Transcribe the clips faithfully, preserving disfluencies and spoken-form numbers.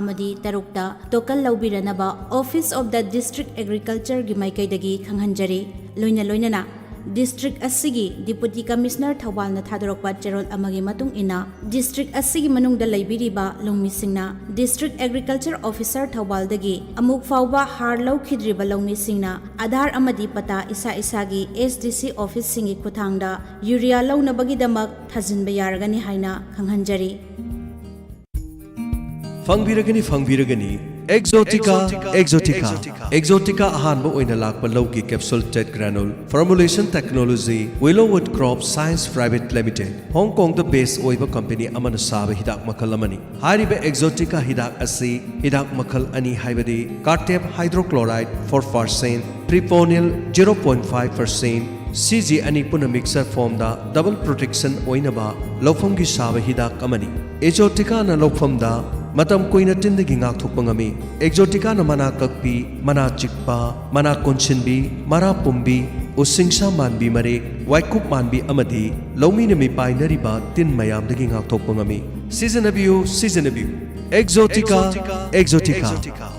ꯑꯃꯗꯤ ꯇꯔꯨꯛꯇ ꯇꯣꯀꯟ ꯂꯧꯕꯤꯔꯅꯕ Office of the District Agricultureꯒꯤ ꯃꯥꯏꯀꯩꯗꯒꯤ ꯈꯪꯍꯟꯖꯔꯤ꯫ ꯂꯣꯏꯅ ꯂꯣꯏꯅꯅ district ꯑꯁꯤꯒꯤ Deputy Commissioner ꯊꯧꯕꯥꯜꯅ ꯊꯥꯗꯣꯔꯛꯄ ꯆꯦꯔꯣꯜ ꯑꯃꯒꯤ ꯃꯇꯨꯡ ꯏꯟꯅ, district ꯑꯁꯤꯒꯤ ꯃꯅꯨꯡꯗ ꯂꯩꯕꯤꯔꯤꯕ ꯂꯧꯃꯤꯁꯤꯡꯅ District Agriculture Officer ꯊꯧꯕꯥꯜꯗꯒꯤ ꯑꯃꯨꯛ ꯐꯥꯎꯕ ꯍꯥꯔ ꯂꯧꯈꯤꯗ꯭ꯔꯤꯕ ꯂꯧꯃꯤꯁꯤꯡꯅ ꯑꯥꯙꯥꯔ ꯑꯃꯗꯤ ꯄꯇꯥ ꯏꯁꯥ ꯏꯁꯥꯒꯤ SDC officeꯁꯤꯡꯒꯤ ꯈꯨꯠꯊꯥꯡꯗ ꯌꯨꯔꯤꯌꯥ ꯂꯧꯅꯕꯒꯤꯗꯃꯛ ꯊꯥꯖꯤꯟꯕ ꯌꯥꯔꯒꯅꯤ ꯍꯥꯏꯅ ꯈꯪꯍꯟꯖꯔꯤ꯫ ꯐꯪꯕꯤꯔꯒꯅꯤ, ꯐꯪꯕꯤꯔꯒꯅꯤ꯫ Exotica, Exotica, Exotica ꯑꯍꯥꯟꯕ ꯑꯣꯏꯅ ꯂꯥꯛꯄ ꯂꯧꯒꯤ capsule tet granule formulation technology, Willowwood Crop Science Private Limited, ꯍꯣꯡ ꯀꯣꯡꯗ base ꯑꯣꯏꯕ company ꯑꯃꯅ ꯁꯥꯕ ꯍꯤꯗꯥꯛ ꯃꯈꯜ ꯑꯃꯅꯤ꯫ ꯍꯥꯏꯔꯤꯕ Exotica ꯍꯤꯗꯥꯛ ꯑꯁꯤ ꯍꯤꯗꯥꯛ ꯃꯈꯜ ꯑꯅꯤ, ꯍꯥꯏꯕꯗꯤ cartep hydrochloride four percent, propionyl zero point five percent, ꯁꯤꯖꯤ ꯑꯅꯤ ꯄꯨꯟꯅ mixture formꯗ double protection ꯑꯣꯏꯅꯕ ꯂꯧꯐꯝꯒꯤ ꯁꯥꯕ ꯍꯤꯗꯥꯛ ꯑꯃꯅꯤ꯫ Exoticaꯅ ꯂꯧꯐꯝꯗ ꯃꯇꯝ ꯀꯨꯏꯅ ꯇꯤꯟꯗꯒꯤ ꯉꯥꯛꯊꯣꯛꯄ ꯉꯝꯃꯤ꯫ Exoticaꯅ ꯃꯅꯥ ꯀꯛꯄꯤ, ꯃꯅꯥ ꯆꯤꯛꯄ, ꯃꯅꯥ ꯀꯣꯟꯁꯤꯟꯕꯤ, ꯃꯔꯥ ꯄꯨꯝꯕꯤ, ꯎꯁꯤꯡꯁꯥ ꯃꯥꯟꯕꯤ ꯃꯔꯦꯛ, ꯋꯥꯏꯀꯨꯞ ꯃꯥꯟꯕꯤ ꯑꯃꯗꯤ ꯂꯧꯃꯤꯅ ꯃꯤꯄꯥꯏꯅꯔꯤꯕ ꯇꯤꯟ ꯃꯌꯥꯝꯗꯒꯤ ꯉꯥꯛꯊꯣꯛꯄ ꯉꯝꯃꯤ꯫ ꯁꯤꯖꯤꯟꯅꯕꯤꯌꯨ, ꯁꯤꯖꯤꯟꯅꯕꯤꯌꯨ꯫ Exotica, Exotica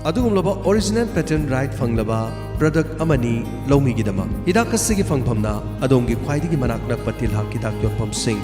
ꯑꯗꯨꯒꯨꯝꯂꯕ original patent right ꯐꯪꯂꯕ product ꯑꯃꯅꯤ ꯂꯧꯃꯤꯒꯤꯗꯃꯛ꯫ ꯍꯤꯗꯥꯛ ꯑꯁꯤꯒꯤ ꯐꯪꯐꯝꯅ ꯑꯗꯣꯝꯒꯤ ꯈ꯭ꯋꯥꯏꯗꯒꯤ ꯃꯅꯥꯛ ꯅꯛꯄ ꯇꯤꯜꯍꯥꯠ ꯍꯤꯗꯥꯛ ꯌꯣꯟꯐꯝꯁꯤꯡ꯫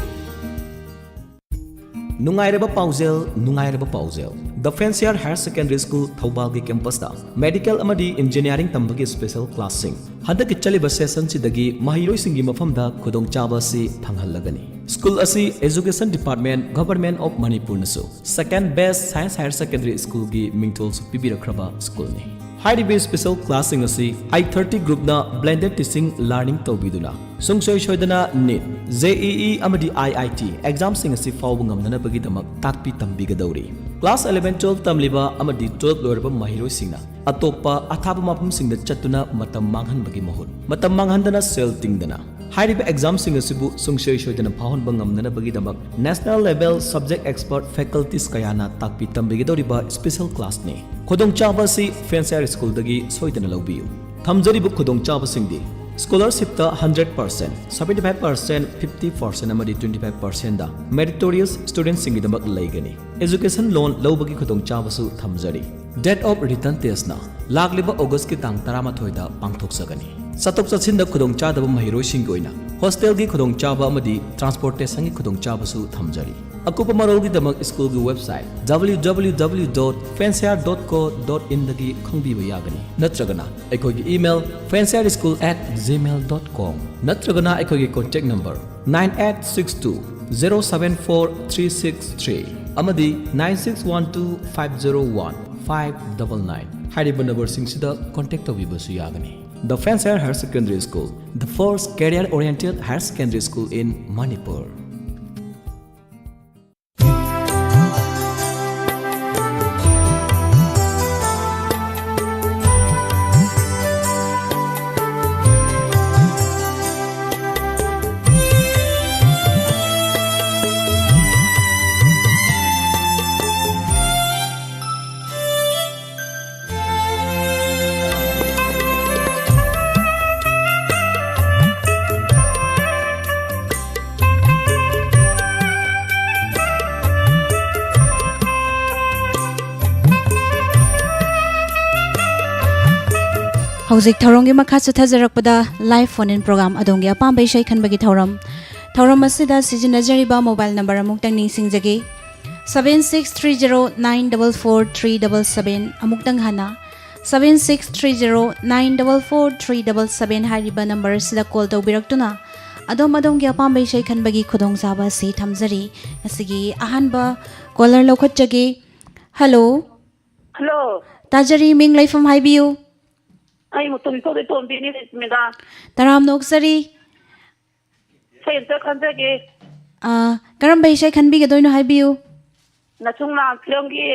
ꯅꯨꯡꯉꯥꯏꯔꯕ ꯄꯥꯎꯖꯦꯜ, ꯅꯨꯡꯉꯥꯏꯔꯕ ꯄꯥꯎꯖꯦꯜ꯫ The Fancier Higher Secondary School ꯊꯧꯕꯥꯜꯒꯤ campusꯇ medical ꯑꯃꯗꯤ engineering ꯇꯝꯕꯒꯤ special classꯁꯤꯡ ꯍꯟꯗꯛꯀꯤ ꯆꯠꯂꯤꯕ sessionꯁꯤꯗꯒꯤ ꯃꯍꯩꯔꯣꯏꯁꯤꯡꯒꯤ ꯃꯐꯝꯗ ꯈꯨꯗꯣꯡꯆꯥꯕ ꯑꯁꯤ ꯐꯪꯍꯜꯂꯒꯅꯤ꯫ School ꯑꯁꯤ Education Department, Government of Manipurꯅꯁꯨ second best science higher secondary schoolꯒꯤ ꯃꯤꯡꯊꯣꯜꯁꯨ ꯄꯤꯕꯤꯔꯛꯈ꯭ꯔꯕ schoolꯅꯤ꯫ ꯍꯥꯏꯔꯤꯕ special classꯁꯤꯡ ꯑꯁꯤ I thirty groupꯅ blended teaching learning ꯇꯧꯕꯤꯗꯨꯅ ꯁꯨꯡꯁꯣꯏ ꯁꯣꯏꯗꯅ NEET, JEE ꯑꯃꯗꯤ IIT examꯁꯤꯡ ꯑꯁꯤ ꯐꯥꯎꯕ ꯉꯝꯅꯅꯕꯒꯤꯗꯃꯛ ꯇꯥꯛꯄꯤ ꯇꯝꯕꯤꯒꯗꯧꯔꯤ꯫ Class eleven twelve ꯇꯝꯂꯤꯕ ꯑꯃꯗꯤ twelve ꯂꯣꯏꯔꯕ ꯃꯍꯩꯔꯣꯏꯁꯤꯡꯅ ꯑꯇꯣꯞꯄ ꯑꯊꯥꯞꯄ ꯃꯐꯝꯁꯤꯡꯗ ꯆꯠꯇꯨꯅ ꯃꯇꯝ ꯃꯥꯡꯍꯟꯕꯒꯤ ꯃꯍꯨꯠ, ꯃꯇꯝ ꯃꯥꯡꯍꯟꯗꯅ ꯁꯦꯜ ꯇꯤꯡꯗꯅ ꯍꯥꯏꯔꯤꯕ examꯁꯤꯡ ꯑꯁꯤꯕꯨ ꯁꯨꯡꯁꯣꯏ ꯁꯣꯏꯗꯅ ꯐꯥꯎꯍꯟꯕ ꯉꯝꯅꯅꯕꯒꯤꯗꯃꯛ national level subject expert faculties ꯀꯌꯥꯅ ꯇꯥꯛꯄꯤ ꯇꯝꯕꯤꯒꯗꯧꯔꯤꯕ special classꯅꯤ꯫ ꯈꯨꯗꯣꯡꯆꯥꯕ ꯑꯁꯤ Fancier Schoolꯗꯒꯤ ꯁꯣꯏꯗꯅ ꯂꯧꯕꯤꯌꯨ꯫ ꯊꯝꯖꯔꯤꯕ ꯈꯨꯗꯣꯡꯆꯥꯕꯁꯤꯡꯗꯤ ꯁ꯭ꯀꯣꯂꯔꯁꯤꯞꯇ hundred percent, seventy five percent, fifty percent ꯑꯃꯗꯤ ꯇ꯭ꯋꯦꯟꯇꯤ ꯐꯥꯏꯚ ꯄꯥꯔꯁꯦꯟꯗ ꯃꯦꯔꯤꯇꯣꯔꯤꯌꯁ ꯁ꯭ꯇꯨꯗꯦꯟꯠꯁꯤꯡꯒꯤꯗꯃꯛ ꯂꯩꯒꯅꯤ꯫ ꯑꯦꯖꯨꯀꯦꯁꯟ ꯂꯣꯟ ꯂꯧꯕꯒꯤ ꯈꯨꯗꯣꯡꯆꯥꯕꯁꯨ ꯊꯝꯖꯔꯤ꯫ ꯗꯦꯠ ꯑꯣꯐ ꯔꯤꯇꯟ ꯇꯦꯁꯅ ꯂꯥꯛꯂꯤꯕ ꯑꯣꯒꯁꯀꯤ ꯇꯥꯡ ꯇꯔꯥꯃꯥꯊꯣꯏꯗ ꯄꯥꯡꯊꯣꯛꯆꯒꯅꯤ꯫ ꯆꯠꯊꯣꯛ ꯆꯠꯁꯤꯟꯗ ꯈꯨꯗꯣꯡꯆꯥꯗꯕ ꯃꯍꯩꯔꯣꯏꯁꯤꯡꯒꯤ ꯑꯣꯏꯅ ꯍꯣꯁꯇꯦꯜꯒꯤ ꯈꯨꯗꯣꯡꯆꯥꯕ ꯑꯃꯗꯤ ꯇ꯭ꯔꯥꯟꯁꯄꯣꯔꯇꯦꯁꯟꯒꯤ ꯈꯨꯗꯣꯡꯆꯥꯕꯁꯨ ꯊꯝꯖꯔꯤ꯫ ꯑꯀꯨꯞꯄ ꯃꯔꯣꯜꯒꯤꯗꯃꯛ ꯁ꯭ꯀꯨꯜꯒꯤ website W W W dot fancier dot co dot in ꯗꯒꯤ ꯈꯪꯕꯤꯕ ꯌꯥꯒꯅꯤ, ꯅꯠꯇ꯭ꯔꯒꯅ ꯑꯩꯈꯣꯏꯒꯤ email fancier school at gmail dot com, ꯅꯠꯇ꯭ꯔꯒꯅ ꯑꯩꯈꯣꯏꯒꯤ contact number nine eight six two zero seven four three six three ꯑꯃꯗꯤ nine six one two five zero one five double nine ꯍꯥꯏꯔꯤꯕ ꯅꯝꯕꯔꯁꯤꯡꯁꯤꯗ contact ꯇꯧꯕꯤꯕꯁꯨ ꯌꯥꯒꯅꯤ꯫ The Fancier Higher Secondary School, the first career-oriented higher secondary school in Manipur. ꯍꯧꯖꯤꯛ ꯊꯧꯔꯝꯒꯤ ꯃꯈꯥ ꯆꯠꯊꯖꯔꯛꯄꯗ live phone-in program, ꯑꯗꯣꯝꯒꯤ ꯑꯄꯥꯝꯕ ꯏꯁꯩ ꯈꯟꯕꯒꯤ ꯊꯧꯔꯝ꯫ ꯊꯧꯔꯝ ꯑꯁꯤꯗ ꯁꯤꯖꯤꯟꯅꯖꯔꯤꯕ mobile number ꯑꯃꯨꯛꯇꯪ ꯅꯤꯡꯁꯤꯡꯖꯒꯦ, seven six three zero nine double four three double seven꯫ ꯑꯃꯨꯛꯇꯪ ꯍꯟꯅ, seven six three zero nine double four three double seven ꯍꯥꯏꯔꯤꯕ number ꯑꯁꯤꯗ call ꯇꯧꯕꯤꯔꯛꯇꯨꯅ ꯑꯗꯣꯝ ꯑꯗꯣꯝꯒꯤ ꯑꯄꯥꯝꯕ ꯏꯁꯩ ꯈꯟꯕꯒꯤ ꯈꯨꯗꯣꯡꯆꯥꯕ ꯑꯁꯤ ꯊꯝꯖꯔꯤ꯫ ꯉꯁꯤꯒꯤ ꯑꯍꯥꯟꯕ caller ꯂꯧꯈꯠꯆꯒꯦ꯫ Hello꯫ Hello꯫ ꯇꯥꯖꯔꯤ, ꯃꯤꯡ ꯂꯩꯐꯝ ꯍꯥꯏꯕꯤꯌꯨ꯫ ꯑꯩ ꯃꯨꯇꯨꯝ ꯊꯣꯛꯇꯣꯏ ꯇꯣꯝꯕꯤꯅꯤ, madam꯫ ꯇꯔꯥꯝꯅ ꯑꯣꯛꯆꯔꯤ꯫ ꯏꯁꯩ ꯑꯝꯇ ꯈꯟꯖꯒꯦ꯫ ꯑꯥ, ꯀꯔꯝꯕ ꯏꯁꯩ ꯈꯟꯕꯤꯒꯗꯣꯏꯅꯣ ꯍꯥꯏꯕꯤꯌꯨ꯫ ꯅꯆꯨꯡ ꯂꯥꯡ ꯐꯤꯂꯝꯒꯤ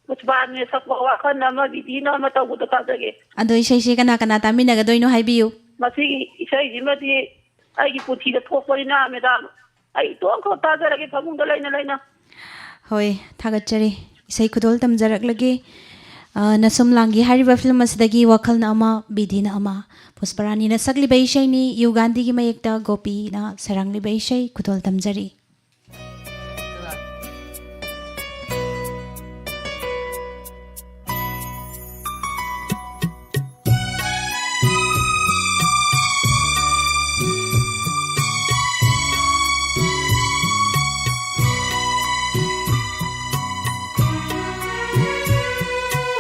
ꯄꯨꯁꯄꯥꯅ ꯁꯛꯄ ꯋꯥꯈꯜ ꯑꯃ, ꯕꯤꯗꯤꯅ ꯑꯃ ꯇꯧꯕꯗꯣ ꯇꯥꯖꯒꯦ꯫ ꯑꯗꯣ ꯏꯁꯩꯁꯦ ꯀꯅꯥ ꯀꯅꯥ ꯇꯥꯃꯤꯟꯅꯒꯗꯣꯏꯅꯣ ꯍꯥꯏꯕꯤꯌꯨ꯫ ꯃꯁꯤꯒꯤ ꯏꯁꯩꯁꯤꯃꯗꯤ ꯑꯩꯒꯤ ꯄꯨꯟꯁꯤꯗ ꯊꯣꯛꯄꯅꯤꯅ, madam, ꯑꯩ ꯏꯇꯣꯝꯈꯛ ꯇꯥꯖꯔꯒꯦ ꯐꯃꯨꯡꯗ ꯂꯩꯅ ꯂꯩꯅ꯫ ꯍꯣꯏ, ꯊꯥꯒꯠꯆꯔꯤ꯫ ꯏꯁꯩ ꯈꯨꯗꯣꯜ ꯇꯝꯖꯔꯛꯂꯒꯦ꯫ ꯑ, ꯅꯁꯨꯝ ꯂꯥꯡꯒꯤ ꯍꯥꯏꯔꯤꯕ ꯐꯤꯂꯝ ꯑꯁꯤꯗꯒꯤ ꯋꯥꯈꯜꯅ ꯑꯃ, ꯕꯤꯙꯤꯅ ꯑꯃ꯫ ꯄꯨꯁꯄꯔꯥꯅꯤꯅ ꯁꯛꯂꯤꯕ ꯏꯁꯩꯅꯤ, ꯌꯨꯒꯥꯟꯙꯤꯒꯤ ꯃꯌꯦꯛꯇ ꯒꯣꯄꯤꯅ ꯁꯩꯔꯥꯡꯂꯤꯕ ꯏꯁꯩ꯫ ꯈꯨꯗꯣꯜ ꯇꯝꯖꯔꯤ꯫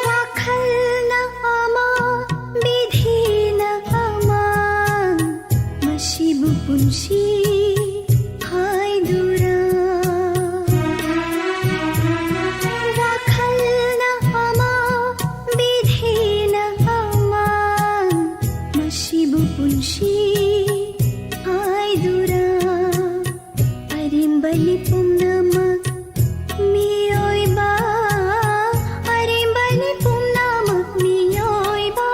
ꯋꯥꯈꯜꯅ ꯑꯃ, ꯕꯤꯙꯤꯅ ꯑꯃ, ꯃꯁꯤꯕꯨ ꯄꯨꯟꯁꯤ ꯍꯥꯏꯗꯨꯔꯥ? ꯋꯥꯈꯜꯅ ꯑꯃ, ꯕꯤꯙꯤꯅ ꯑꯃ, ꯃꯁꯤꯕꯨ ꯄꯨꯟꯁꯤ ꯍꯥꯏꯗꯨꯔꯥ? ꯑꯔꯦꯝꯕꯅꯤ ꯄꯨꯝꯅꯃꯛ ꯃꯤꯑꯣꯏꯕ, ꯑꯔꯦꯝꯕꯅꯤ ꯄꯨꯝꯅꯃꯛ ꯃꯤꯑꯣꯏꯕ꯫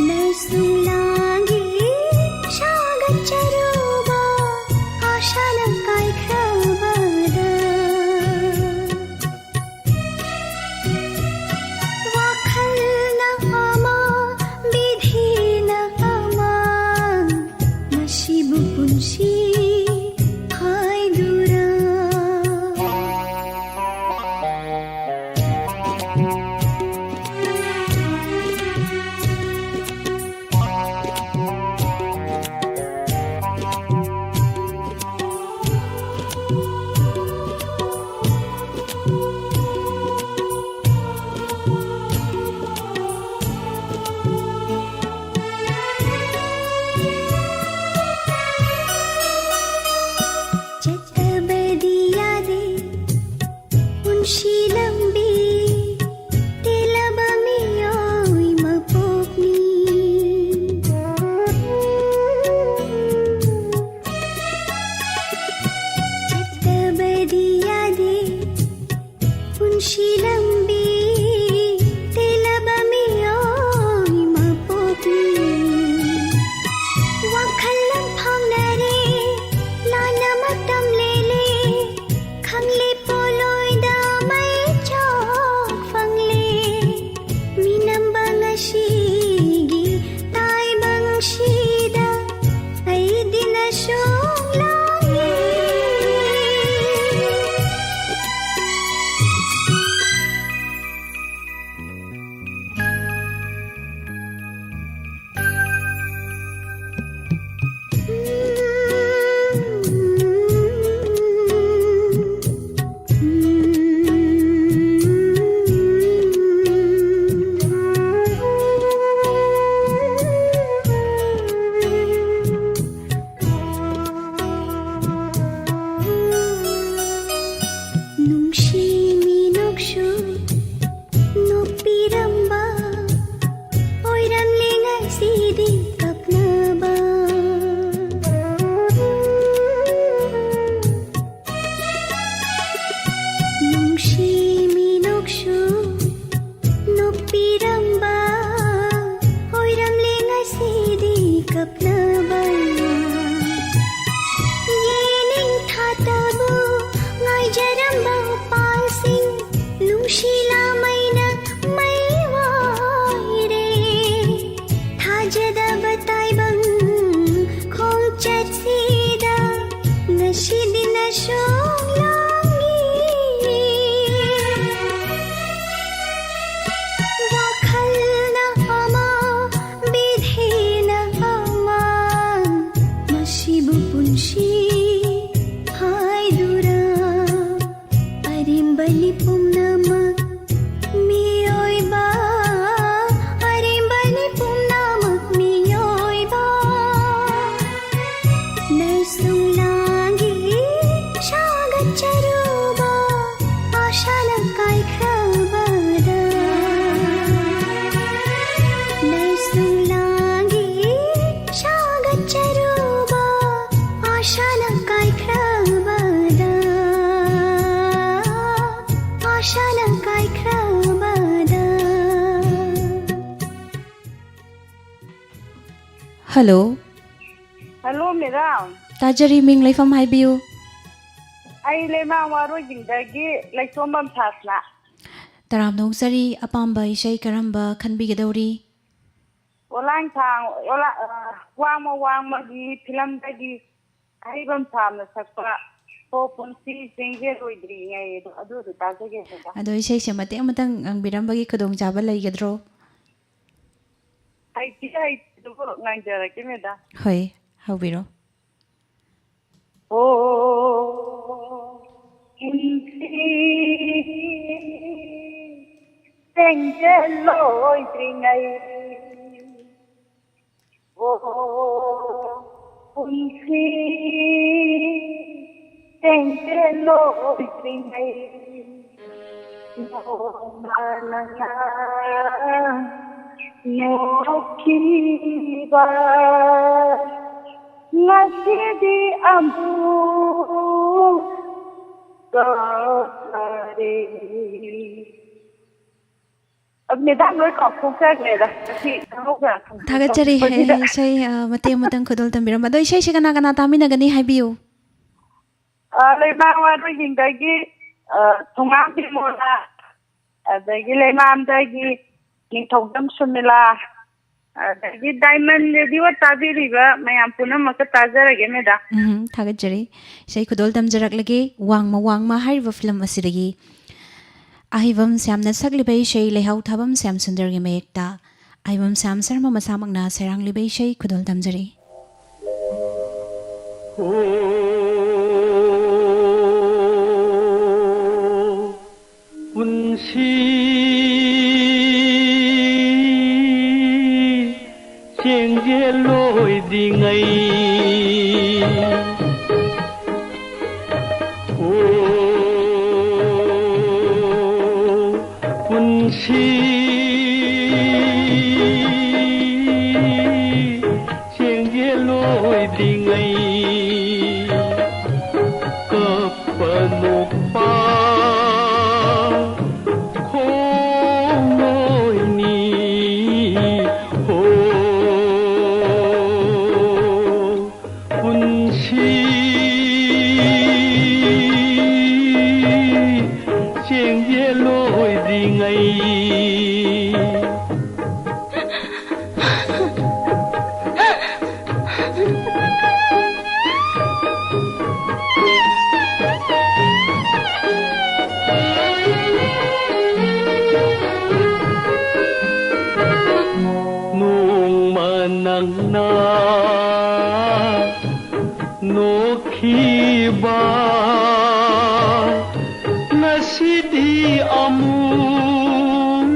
ꯅꯁꯨꯝ ꯂꯥꯡꯒꯤ ꯁꯥꯒꯠꯆꯔꯨꯕ ꯑꯥꯁꯥꯅ ꯀꯥꯏꯈ꯭ꯔꯕꯗ꯫ ꯋꯥꯈꯜꯅ ꯑꯃ, ꯕꯤꯙꯤꯅ ꯑꯃ, ꯃꯁꯤꯕꯨ ꯄꯨꯟꯁꯤ ꯍꯥꯏꯗꯨꯔꯥ? ꯆꯠꯇꯕꯗꯤ ꯌꯥꯗꯦ ꯄꯨꯟꯁꯤ ꯂꯝꯕꯤ ꯇꯦꯜꯂꯕ ꯃꯤꯑꯣꯏ ꯃꯄꯣꯛꯅꯤ꯫ ꯆꯠꯇꯕꯗꯤ ꯌꯥꯗꯦ ꯄꯨꯟꯁꯤ ꯂꯝꯕꯤ ꯇꯦꯜꯂꯕ ꯃꯤꯑꯣꯏ ꯃꯄꯣꯛꯅꯤ꯫ ꯋꯥꯈꯜ ꯂꯝꯐꯥꯡꯅꯔꯦ, ꯂꯥꯟꯅ ꯃꯇꯝ ꯂꯦꯜꯂꯦ, ꯈꯪꯂꯦ ꯄꯣꯂꯣꯏꯗ ꯃꯩ ꯆꯥꯛ ꯁꯤ ꯃꯤꯅꯣꯛꯁꯨ ꯅꯣꯛꯄꯤꯔꯝꯕ ꯑꯣꯏꯔꯝꯂꯦ ꯉꯁꯤꯗꯤ ꯀꯞꯅꯕ꯫ ꯌꯦꯅꯤꯡ ꯊꯥꯇꯕꯨ ꯉꯥꯏꯖꯔꯝꯕ ꯄꯥꯜꯁꯤꯡ ꯅꯨꯡꯁꯤꯂꯥꯃꯩꯅ ꯃꯩ ꯋꯥꯏꯔꯦ꯫ ꯊꯥꯖꯗꯕ ꯇꯥꯏꯕꯪ ꯈꯣꯡꯆꯠꯁꯤꯗ ꯉꯁꯤꯗꯤ ꯅꯁꯨ ꯂꯥꯡꯉꯤ꯫ ꯋꯥꯈꯜꯅ ꯑꯃ, ꯕꯤꯙꯤꯅ ꯑꯃ, ꯃꯁꯤꯕꯨ ꯄꯨꯟꯁꯤ ꯍꯥꯏꯗꯨꯔꯥ? ꯑꯔꯦꯝꯕꯅꯤ ꯄꯨꯝꯅꯃꯛ ꯃꯤꯑꯣꯏꯕ, ꯑꯔꯦꯝꯕꯅꯤ ꯄꯨꯝꯅꯃꯛ ꯃꯤꯑꯣꯏꯕ꯫ ꯅꯩꯁꯨꯡ ꯂꯥꯡꯒꯤ ꯁꯥꯒꯠꯆꯔꯨꯕ ꯑꯥꯁꯥꯅ ꯀꯥꯏꯈ꯭ꯔꯕꯗ꯫ ꯅꯩꯁꯨꯡ ꯂꯥꯡꯒꯤ ꯁꯥꯒꯠꯆꯔꯨꯕ ꯑꯥꯁꯥꯅ ꯀꯥꯏꯈ꯭ꯔꯕꯗ꯫ ꯑꯥꯁꯥꯅ ꯀꯥꯏꯈ꯭ꯔꯕꯗ꯫ ꯍꯜꯂꯣ꯫ Hello, madam. ꯇꯥꯖꯔꯤ, ꯃꯤꯡ ꯂꯩꯐꯝ ꯍꯥꯏꯕꯤꯌꯨ꯫ ꯑꯩ ꯂꯩꯃꯥꯡ ꯋꯥꯔꯣꯏꯖꯤꯡꯗꯒꯤ ꯂꯩꯁꯣꯝꯕꯝ ꯁꯥꯁꯅ꯫ ꯇꯔꯥꯝꯅ ꯑꯣꯛꯆꯔꯤ, ꯑꯄꯥꯝꯕ ꯏꯁꯩ ꯀꯔꯝꯕ ꯈꯟꯕꯤꯒꯗꯧꯔꯤ? ꯑꯣꯂꯥꯡ ꯊꯥꯡ, ꯑꯣꯂꯥ-, ꯑ, ꯋꯥꯡꯃ ꯋꯥꯡꯃꯒꯤ ꯐꯤꯂꯝꯗꯒꯤ ꯑꯍꯩꯕꯝ ꯁꯥꯝꯅ ꯁꯛꯄ "ꯍꯣ ꯄꯨꯟꯁꯤ ꯆꯤꯡꯖꯦꯜ ꯑꯣꯏꯗ꯭ꯔꯤꯉꯩ" ꯑꯗꯣ, ꯑꯗꯨ ꯑꯗꯨ ꯇꯥꯖꯒꯦ ꯃꯦꯗꯥꯝ꯫ ꯑꯗꯣ ꯏꯁꯩꯁꯦ ꯃꯇꯦꯛ ꯑꯃꯇꯪ ꯉꯪꯕꯤꯔꯝꯕꯒꯤ ꯈꯨꯗꯣꯡꯆꯥꯕ ꯂꯩꯒꯗ꯭ꯔꯣ? ꯍꯩꯇꯤ ꯍꯩꯇꯦ, ꯑꯗꯨꯕꯨ ꯉꯪꯖꯔꯛꯀꯦ ꯃꯦꯗꯥꯝ꯫ ꯍꯣꯏ, ꯍꯧꯕꯤꯔꯣ꯫ ꯑꯣ, ꯄꯨꯟꯁꯤ ꯆꯦꯡꯖꯦꯜ ꯂꯣꯏꯗ꯭ꯔꯤꯉꯩ, ꯑꯣ, ꯄꯨꯟꯁꯤ ꯆꯦꯡꯖꯦꯜ ꯂꯣꯏꯗ꯭ꯔꯤꯉꯩ, ꯅꯣꯡꯃ ꯅꯪꯅ ꯅꯣꯛꯈꯤꯕ ꯉꯁꯤꯗꯤ ꯑꯃꯨꯛ ꯀꯥꯎꯊꯔꯦ꯫ ꯑꯦ, ꯑꯗꯨ ꯃꯦꯗꯥꯝ ꯂꯣꯏ ꯀꯥꯎꯊꯣꯛꯆꯈ꯭ꯔꯦꯗ꯫ ꯉꯁꯤ ꯈꯪꯍꯧꯕ ꯌꯥꯝ ꯊꯥꯒꯠꯆꯔꯤ꯫ ꯈꯪꯍꯧꯗꯕꯁꯤꯗ꯫ ꯑꯦ, ꯏꯁꯩ, ꯑ, ꯃꯇꯦꯛ ꯑꯃꯇꯪ ꯈꯨꯗꯣꯜ ꯇꯝꯕꯤꯔꯝꯕ꯫ ꯑꯗꯣ ꯏꯁꯩꯁꯦ ꯀꯅꯥ ꯀꯅꯥ ꯇꯥꯃꯤꯟꯅꯒꯅꯤ ꯍꯥꯏꯕꯤꯌꯨ꯫ ꯑ, ꯂꯩꯃꯥ ꯋꯥꯔꯣꯏꯁꯤꯡꯗꯒꯤ, ꯑ, ꯊꯣꯉꯥꯝ ꯕꯤꯃꯣꯂꯥ, ꯑꯗꯒꯤ ꯂꯩꯃꯥꯝꯗꯒꯤ ꯅꯤꯡꯊꯧꯖꯝ ꯁꯨꯃꯤꯂꯥ, ꯑꯗꯒꯤ ꯗꯥꯏꯃꯟ ꯔꯦꯗꯤꯑꯣ ꯇꯥꯕꯤꯔꯤꯕ ꯃꯌꯥꯝ ꯄꯨꯝꯅꯃꯛꯇ ꯇꯥꯖꯔꯒꯦ, ꯃꯦꯗꯥꯝ꯫ ꯎꯝ, ꯊꯥꯒꯠꯆꯔꯤ꯫ ꯏꯁꯩ ꯈꯨꯗꯣꯜ ꯇꯝꯖꯔꯛꯂꯒꯦ, ꯋꯥꯡꯃ ꯋꯥꯡꯃ ꯍꯥꯏꯔꯤꯕ ꯐꯤꯂꯝ ꯑꯁꯤꯗꯒꯤ꯫ ꯑꯍꯩꯕꯝ ꯁ꯭ꯌꯥꯝꯅ ꯁꯛꯂꯤꯕ ꯏꯁꯩ ꯂꯩꯍꯥꯎ ꯊꯥꯕꯝ ꯁ꯭ꯌꯥꯝ ꯁꯨꯟꯗꯔꯒꯤ ꯃꯌꯦꯛꯇ ꯑꯍꯩꯕꯝ ꯁ꯭ꯌꯥꯝ ꯁꯔꯃ ꯃꯁꯥꯃꯛꯅ ꯁꯩꯔꯥꯡꯂꯤꯕ ꯏꯁꯩ ꯈꯨꯗꯣꯜ ꯇꯝꯖꯔꯤ꯫ ꯍꯣ, ꯄꯨꯟꯁꯤ ꯆꯦꯡꯖꯦꯜ ꯂꯣꯏꯗ꯭ꯔꯤꯉꯩ꯫ ꯑꯣ, ꯄꯨꯟꯁꯤ ꯆꯦꯡꯖꯦꯜ ꯂꯣꯏꯗ꯭ꯔꯤꯉꯩ꯫ ꯀꯞꯄ ꯅꯣꯛꯄ ꯈꯣꯡꯂꯣꯏꯅꯤ꯫ ꯍꯣ, ꯄꯨꯟꯁꯤ ꯆꯦꯡꯖꯦꯜ ꯂꯣꯏꯗ꯭ꯔꯤꯉꯩ꯫ ꯅꯣꯡꯃ ꯅꯪꯅ ꯅꯣꯛꯈꯤꯕ ꯉꯁꯤꯗꯤ ꯑꯃꯨꯛ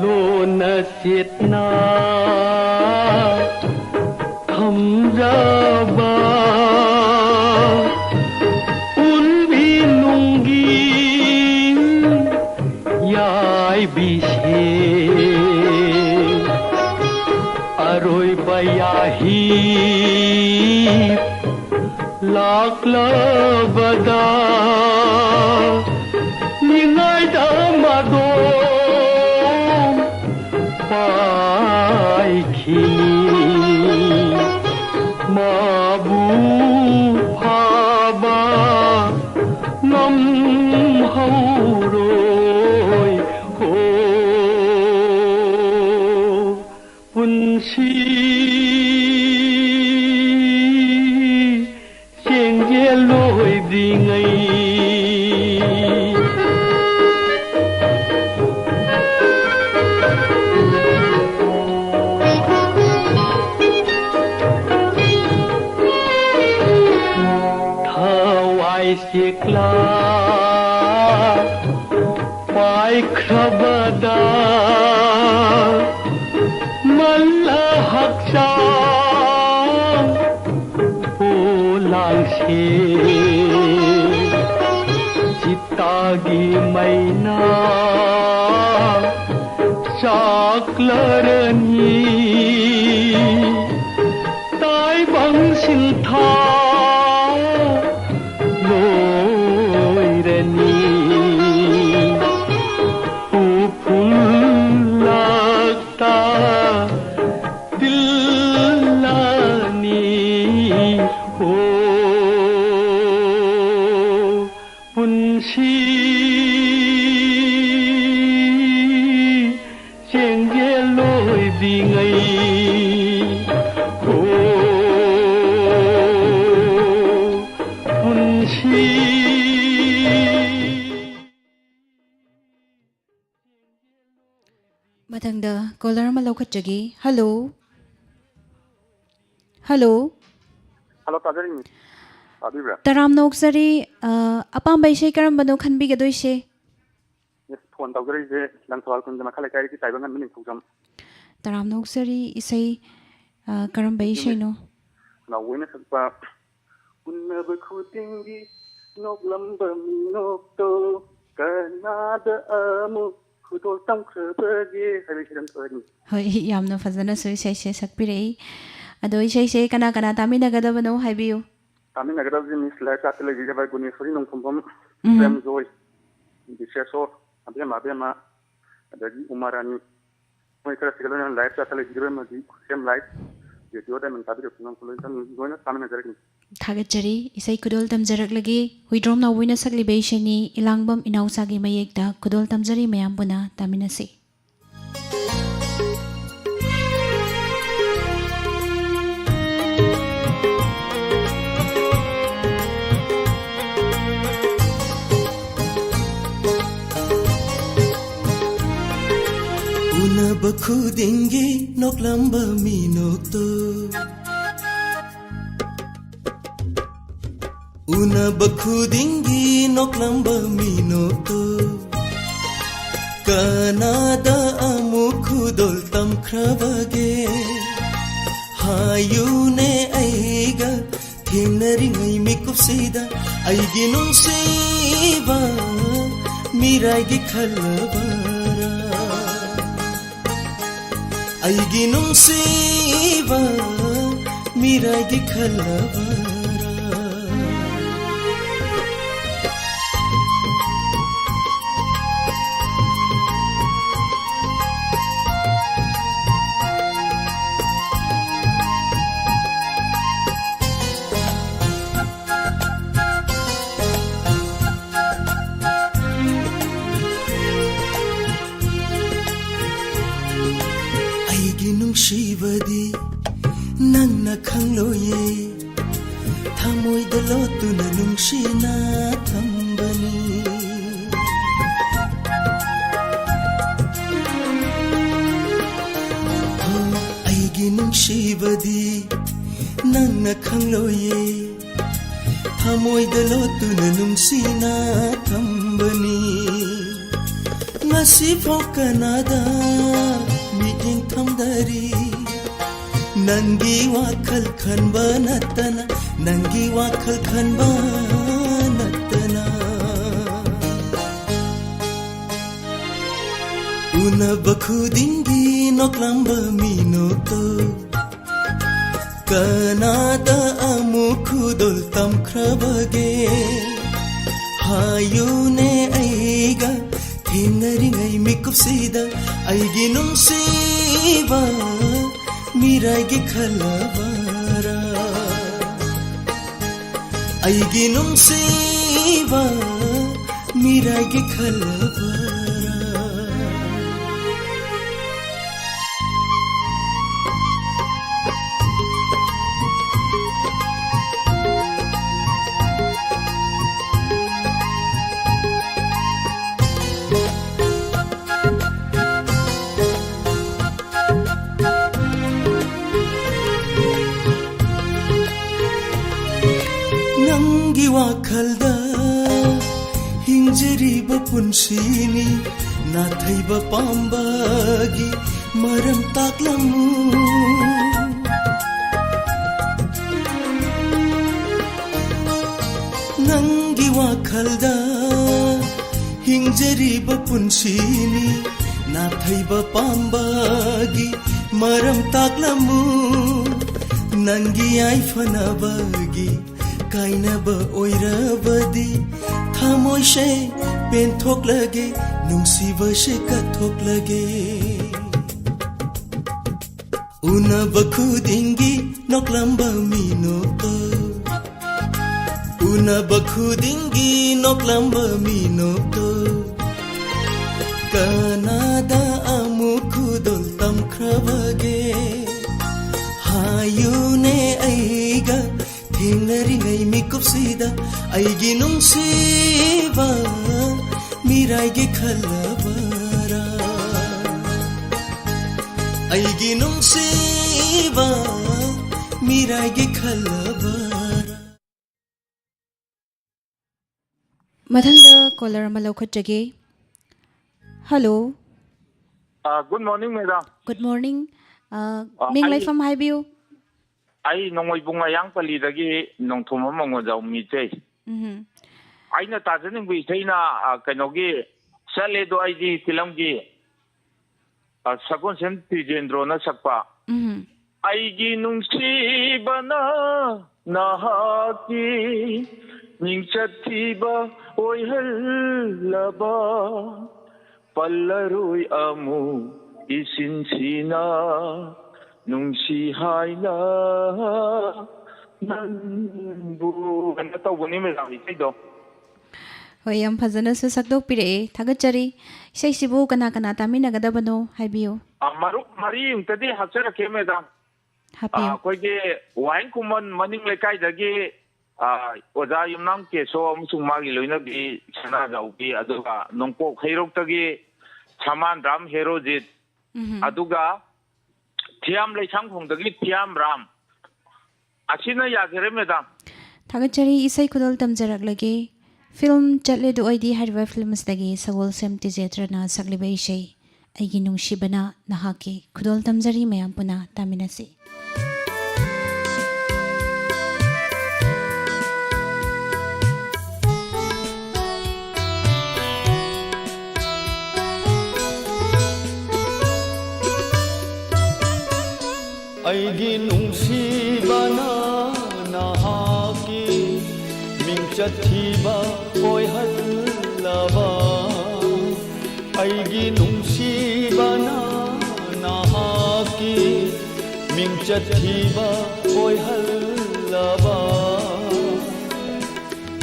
ꯂꯣꯟꯅ ꯆꯦꯠꯅ ꯊꯝꯖꯕ ꯎꯟꯕꯤ ꯅꯨꯡꯒꯤ ꯌꯥꯏꯕꯤꯁꯦ ꯑꯔꯣꯏꯕ ꯌꯥꯍꯤꯞ ꯂꯥꯛꯂꯕꯗ ꯅꯤꯡꯉꯥꯏꯗ ꯃꯗꯣꯝ ꯄꯥꯏꯈꯤꯅꯤ꯫ ꯃꯥꯕꯨ ꯐꯥꯕ ꯉꯝꯍꯧꯔꯣꯏ꯫ ꯍꯣ, ꯄꯨꯟꯁꯤ ꯆꯦꯡꯖꯦꯜ ꯂꯣꯏꯗ꯭ꯔꯤꯉꯩ꯫ ꯊꯋꯥꯏ ꯆꯦꯛꯂꯥ ꯄꯥꯏꯈ꯭ꯔꯕꯗ ꯃꯜꯂ ꯍꯛꯆꯥꯡ ꯄꯣꯂꯥꯡꯁꯦ ꯆꯤꯇꯥꯒꯤ ꯃꯩꯅ ꯆꯥꯛꯂꯔꯅꯤ꯫ ꯇꯥꯏꯕꯪ ꯁꯤꯟꯊꯥ ꯂꯣꯏꯔꯅꯤ꯫ ꯎꯐꯨꯜꯂꯛꯇ ꯇꯤꯜꯂꯅꯤ꯫ ꯍꯣ, ꯄꯨꯟꯁꯤ ꯆꯦꯡꯖꯦꯜ ꯂꯣꯏꯗ꯭ꯔꯤꯉꯩ꯫ ꯍꯣ, ꯄꯨꯟꯁꯤ꯫ ꯃꯊꯪꯗ ꯀꯣꯂꯔ ꯑꯃ ꯂꯧꯈꯠꯆꯒꯦ꯫ ꯍꯜꯂꯣ꯫ ꯍꯜꯂꯣ꯫ ꯍꯜꯂꯣ, ꯇꯥꯖꯔꯤꯅꯤ꯫ ꯇꯥꯕꯤꯕ꯭ꯔꯥ? ꯇꯔꯥꯝꯅ ꯑꯣꯛꯆꯔꯤ꯫ ꯑ, ꯑꯄꯥꯝꯕ ꯏꯁꯩ ꯀꯔꯝꯕꯅꯣ ꯈꯟꯕꯤꯒꯗꯣꯏꯁꯦ? ꯌꯦꯁ, ꯐꯣꯟ ꯇꯧꯖꯔꯛꯏꯁꯦ ꯂꯪꯊꯕꯥꯜ ꯈꯨꯟꯒꯤ ꯃꯈꯥ ꯂꯩꯀꯥꯏꯗꯒꯤ ꯇꯥꯏꯕꯪꯉꯥꯟꯕ ꯅꯤꯡꯊꯧꯖꯝ꯫ ꯇꯔꯥꯝꯅ ꯑꯣꯛꯆꯔꯤ꯫ ꯏꯁꯩ, ꯑ, ꯀꯔꯝꯕ ꯏꯁꯩꯅꯣ? ꯅꯥꯎꯕꯣꯏꯅ ꯁꯛꯄ "ꯎꯅꯕ ꯈꯨꯗꯤꯡꯒꯤ ꯅꯣꯛꯂꯝꯕ ꯃꯤꯅꯣꯛꯇꯣ ꯀꯅꯥꯗ ꯑꯃꯨꯛ ꯈꯨꯗꯣꯜ ꯇꯝꯈ꯭ꯔꯕꯒꯦ" ꯍꯥꯏꯕ ꯏꯁꯩꯗꯣ ꯑꯝꯇ ꯍꯣꯏ, ꯌꯥꯝꯅ ꯐꯖꯅꯁꯨ ꯏꯁꯩꯁꯦ ꯁꯛꯄꯤꯔꯛꯏ꯫ ꯑꯗꯣ ꯏꯁꯩꯁꯦ ꯀꯅꯥ ꯀꯅꯥ ꯇꯥꯃꯤꯟꯅꯒꯗꯕꯅꯣ ꯍꯥꯏꯕꯤꯌꯨ꯫ ꯇꯥꯃꯤꯟꯅꯒꯗꯕꯁꯤ ꯃꯤꯁ ꯂꯥꯏꯐ ꯆꯥꯠꯇ ꯂꯩꯕꯤꯒꯗꯕ ꯒꯨꯅꯦꯁꯣꯔꯤ ꯅꯣꯡꯊꯣꯝꯕꯝ, ꯎꯝ꯫ ꯄ꯭ꯔꯦꯝꯖꯣꯏ, ꯕꯤꯁꯦꯁꯣꯔ, ꯑꯕꯦꯝꯃ ꯑꯕꯦꯝꯃ, ꯑꯗꯒꯤ ꯎꯃꯥ ꯔꯥꯅꯤ, ꯃꯣꯏ ꯈꯔꯁꯤꯒ ꯂꯣꯏꯅꯅ ꯂꯥꯏꯐ ꯆꯥꯠꯇ ꯂꯩꯕꯤꯒꯗꯕ ꯑꯃꯗꯤ ꯈꯨꯠꯁꯦꯝ ꯂꯥꯏꯐ, ꯔꯦꯗꯤꯑꯣ ꯗꯥꯏꯃꯟ ꯇꯥꯕꯤꯔꯛꯄ ꯉꯝꯈꯣ ꯂꯣꯏꯅ ꯂꯣꯏꯅ ꯇꯥꯃꯤꯟꯅꯖꯔꯛꯏ꯫ ꯊꯥꯒꯠꯆꯔꯤ꯫ ꯏꯁꯩ ꯈꯨꯗꯣꯜ ꯇꯝꯖꯔꯛꯂꯒꯦ꯫ ꯍꯨꯏꯗ꯭ꯔꯣꯝ ꯅꯥꯎꯕꯣꯏꯅ ꯁꯛꯂꯤꯕ ꯏꯁꯩꯅꯤ, ꯏꯂꯥꯡꯕꯝ ꯏꯅꯥꯎꯆꯥꯒꯤ ꯃꯌꯦꯛꯇ ꯈꯨꯗꯣꯜ ꯇꯝꯖꯔꯤ꯫ ꯃꯌꯥꯝ ꯄꯨꯟꯅ ꯇꯥꯃꯤꯟꯅꯁꯤ꯫ ꯎꯅꯕ ꯈꯨꯗꯤꯡꯒꯤ ꯅꯣꯛꯂꯝꯕ ꯃꯤꯅꯣꯛꯇꯣ ꯎꯅꯕ ꯈꯨꯗꯤꯡꯒꯤ ꯅꯣꯛꯂꯝꯕ ꯃꯤꯅꯣꯛꯇꯣ ꯀꯅꯥꯗ ꯑꯃꯨꯛ ꯈꯨꯗꯣꯜ ꯇꯝꯈ꯭ꯔꯕꯒꯦ? ꯍꯥꯏꯌꯨꯅꯦ ꯑꯩꯒ ꯊꯦꯡꯅꯔꯤꯉꯩ ꯃꯤꯀꯨꯞꯁꯤꯗ ꯑꯩꯒꯤ ꯅꯨꯡꯁꯤꯕ ꯃꯤꯔꯥꯏꯒꯤ ꯈꯜꯂꯕꯔꯥ? ꯑꯩꯒꯤ ꯅꯨꯡꯁꯤꯕ ꯃꯤꯔꯥꯏꯒꯤ ꯈꯜꯂꯕꯔꯥ? ꯑꯩꯒꯤ ꯅꯨꯡꯁꯤꯕꯗꯤ ꯅꯪꯅ ꯈꯪꯂꯣꯏꯌꯦ, ꯊꯃꯣꯏꯗ ꯂꯣꯠꯇꯨꯅ ꯅꯨꯡꯁꯤꯅ ꯊꯝꯕꯅꯤ꯫ ꯅꯨꯡꯁꯤꯕꯗꯤ ꯅꯪꯅ ꯈꯪꯂꯣꯏꯌꯦ, ꯊꯃꯣꯏꯗ ꯂꯣꯠꯇꯨꯅ ꯅꯨꯡꯁꯤꯅ ꯊꯝꯕꯅꯤ꯫ ꯉꯁꯤꯐꯥꯎ ꯀꯅꯥꯗ ꯃꯤꯠꯌꯦꯡ ꯊꯝꯗꯔꯤ, ꯅꯪꯒꯤ ꯋꯥꯈꯜ ꯈꯟꯕ ꯅꯠꯇꯅ, ꯅꯪꯒꯤ ꯋꯥꯈꯜ ꯈꯟꯕ ꯅꯠꯇꯅ꯫ ꯎꯅꯕ ꯈꯨꯗꯤꯡꯒꯤ ꯅꯣꯛꯂꯝꯕ ꯃꯤꯅꯣꯛꯇꯣ ꯀꯅꯥꯗ ꯑꯃꯨꯛ ꯈꯨꯗꯣꯜ ꯇꯝꯈ꯭ꯔꯕꯒꯦ? ꯍꯥꯏꯌꯨꯅꯦ ꯑꯩꯒ ꯊꯦꯡꯅꯔꯤꯉꯩ ꯃꯤꯀꯨꯞꯁꯤꯗ ꯑꯩꯒꯤ ꯅꯨꯡꯁꯤꯕ ꯃꯤꯔꯥꯏꯒꯤ ꯈꯜꯂꯕꯔꯥ? ꯑꯩꯒꯤ ꯅꯨꯡꯁꯤꯕ ꯃꯤꯔꯥꯏꯒꯤ ꯈꯜꯂꯕꯔꯥ? ꯅꯪꯒꯤ ꯋꯥꯈꯜꯗ ꯍꯤꯡꯖꯔꯤꯕ ꯄꯨꯟꯁꯤꯅꯤ, ꯅꯥꯊꯩꯕ ꯄꯥꯝꯕꯒꯤ ꯃꯔꯝ ꯇꯥꯛꯂꯝꯃꯨ꯫ ꯅꯪꯒꯤ ꯋꯥꯈꯜꯗ ꯍꯤꯡꯖꯔꯤꯕ ꯄꯨꯟꯁꯤꯅꯤ, ꯅꯥꯊꯩꯕ ꯄꯥꯝꯕꯒꯤ ꯃꯔꯝ ꯇꯥꯛꯂꯝꯃꯨ꯫ ꯅꯪꯒꯤ ꯌꯥꯏꯐꯅꯕꯒꯤ ꯀꯥꯏꯅꯕ ꯑꯣꯏꯔꯕꯗꯤ ꯊꯃꯣꯏꯁꯦ ꯄꯦꯟꯊꯣꯛꯂꯒꯦ, ꯅꯨꯡꯁꯤꯕꯁꯦ ꯀꯠꯊꯣꯛꯂꯒꯦ꯫ ꯎꯅꯕ ꯈꯨꯗꯤꯡꯒꯤ ꯅꯣꯛꯂꯝꯕ ꯃꯤꯅꯣꯛꯇꯣ, ꯎꯅꯕ ꯈꯨꯗꯤꯡꯒꯤ ꯅꯣꯛꯂꯝꯕ ꯃꯤꯅꯣꯛꯇꯣ ꯀꯅꯥꯗ ꯑꯃꯨꯛ ꯈꯨꯗꯣꯜ ꯇꯝꯈ꯭ꯔꯕꯒꯦ? ꯍꯥꯏꯌꯨꯅꯦ ꯑꯩꯒ ꯊꯦꯡꯅꯔꯤꯉꯩ ꯃꯤꯀꯨꯞꯁꯤꯗ ꯑꯩꯒꯤ ꯅꯨꯡꯁꯤꯕ ꯃꯤꯔꯥꯏꯒꯤ ꯈꯜꯂꯕꯔꯥ? ꯑꯩꯒꯤ ꯅꯨꯡꯁꯤꯕ ꯃꯤꯔꯥꯏꯒꯤ ꯈꯜꯂꯕ꯫ ꯃꯊꯪꯗ ꯀꯣꯂꯔ ꯑꯃ ꯂꯧꯈꯠꯆꯒꯦ꯫ ꯍꯜꯂꯣ꯫ ꯑ, good morning, madam꯫ Good morning. ꯑ, ꯑ, ꯃꯤꯡ ꯑꯩ ꯂꯩꯐꯝ ꯍꯥꯏꯕꯤꯌꯨ꯫ ꯑꯩ ꯅꯣꯡꯃꯩꯕꯨꯡ ꯃꯌꯥꯡꯄꯜꯂꯤꯗꯒꯤ ꯅꯣꯡꯊꯣꯝꯕꯝ ꯃꯉꯣꯟꯖꯥꯎ ꯃꯤꯇꯩ꯫ ꯎꯝꯍꯨꯝ꯫ ꯑꯩꯅ ꯇꯥꯖꯅꯤꯡꯕ ꯏꯁꯩꯅ, ꯑ, ꯀꯩꯅꯣꯒꯤ ꯆꯠꯂꯦꯗꯣ ꯑꯩꯗꯤ ꯐꯤꯂꯝꯒꯤ, ꯑ, ꯁꯒꯣꯜꯁꯦꯝ ꯇꯤꯖꯦꯟꯗ꯭ꯔꯣꯅ ꯁꯛꯄ ꯎꯝꯍꯨꯝ꯫ ꯑꯩꯒꯤ ꯅꯨꯡꯁꯤꯕꯅ ꯅꯍꯥꯛꯀꯤ ꯃꯤꯡꯆꯠ ꯊꯤꯕ ꯑꯣꯏꯍꯜꯂꯕ ꯄꯜꯂꯔꯣꯏ ꯑꯃꯨꯛ ꯏꯁꯤꯟꯁꯤꯅ ꯅꯨꯡꯁꯤ ꯍꯥꯏꯅ ꯅꯪꯕꯨ꯫ ꯀꯩꯅꯣ ꯇꯧꯕꯅꯤ ꯃꯦꯗꯥꯝ ꯏꯁꯩꯗꯣ꯫ ꯍꯣꯏ, ꯌꯥꯝ ꯐꯖꯅꯁꯨ ꯁꯛꯇꯣꯛꯄꯤꯔꯛꯑꯦ, ꯊꯥꯒꯠꯆꯔꯤ꯫ ꯏꯁꯩꯁꯤꯕꯨ ꯀꯅꯥ ꯀꯅꯥ ꯇꯥꯃꯤꯟꯅꯒꯗꯕꯅꯣ ꯍꯥꯏꯕꯤꯌꯨ꯫ ꯑ, ꯃꯔꯨꯞ ꯃꯔꯤ ꯑꯃꯨꯛꯇꯗꯤ ꯍꯥꯞꯆꯔꯛꯀꯦ ꯃꯦꯗꯥꯝ꯫ ꯑ, ꯍꯥꯞꯄꯤꯌꯨ꯫ ꯑꯩꯈꯣꯏꯒꯤ ꯋꯥꯍꯦꯡ ꯈꯨꯃꯟ ꯃꯅꯤꯡ ꯂꯩꯀꯥꯏꯗꯒꯤ, ꯑ, ꯑꯣꯖꯥ ꯌꯨꯝꯅꯥꯝ ꯀꯦꯁꯣ ꯑꯃꯁꯨꯡ ꯃꯥꯒꯤ ꯂꯣꯏꯅꯕꯤ ꯁꯅꯥꯖꯥꯎꯕꯤ, ꯑꯗꯨꯒ ꯅꯣꯡꯄꯣꯛ ꯍꯩꯔꯣꯛꯇꯒꯤ ꯁꯃꯥꯟ ꯔꯥꯝ ꯍꯦꯔꯣꯖꯤꯠ, ꯎꯝꯍꯨꯝ꯫ ꯑꯗꯨꯒ ꯊꯤꯌꯥꯝ ꯂꯩꯁꯥꯡꯈꯣꯡꯗꯒꯤ ꯊꯤꯌꯥꯝ ꯔꯥꯝ꯫ ꯑꯁꯤꯅ ꯌꯥꯖꯔꯦ ꯃꯦꯗꯥꯝ꯫ ꯊꯥꯒꯠꯆꯔꯤ, ꯏꯁꯩ ꯈꯨꯗꯣꯜ ꯇꯝꯖꯔꯛꯂꯒꯦ꯫ ꯐꯤꯂꯝ ꯆꯠꯂꯦꯗꯨ ꯑꯣꯏꯗꯤ ꯍꯥꯏꯔꯤꯕ ꯐꯤꯂꯝ ꯑꯁꯤꯗꯒꯤ ꯁꯒꯣꯜꯁꯦꯝ ꯇꯤꯖꯦꯇ꯭ꯔꯅ ꯁꯛꯂꯤꯕ ꯏꯁꯩ ꯑꯩꯒꯤ ꯅꯨꯡꯁꯤꯕꯅ ꯅꯍꯥꯛꯀꯤ꯫ ꯈꯨꯗꯣꯜ ꯇꯝꯖꯔꯤ, ꯃꯌꯥꯝ ꯄꯨꯟꯅ ꯇꯥꯃꯤꯟꯅꯁꯤ꯫ ꯑꯩꯒꯤ ꯅꯨꯡꯁꯤꯕꯅ ꯅꯍꯥꯛꯀꯤ ꯃꯤꯡꯆꯠ ꯊꯤꯕ ꯑꯣꯏꯍꯜꯂꯕ, ꯑꯩꯒꯤ ꯅꯨꯡꯁꯤꯕꯅ ꯅꯍꯥꯛꯀꯤ ꯃꯤꯡꯆꯠ ꯊꯤꯕ ꯑꯣꯏꯍꯜꯂꯕ꯫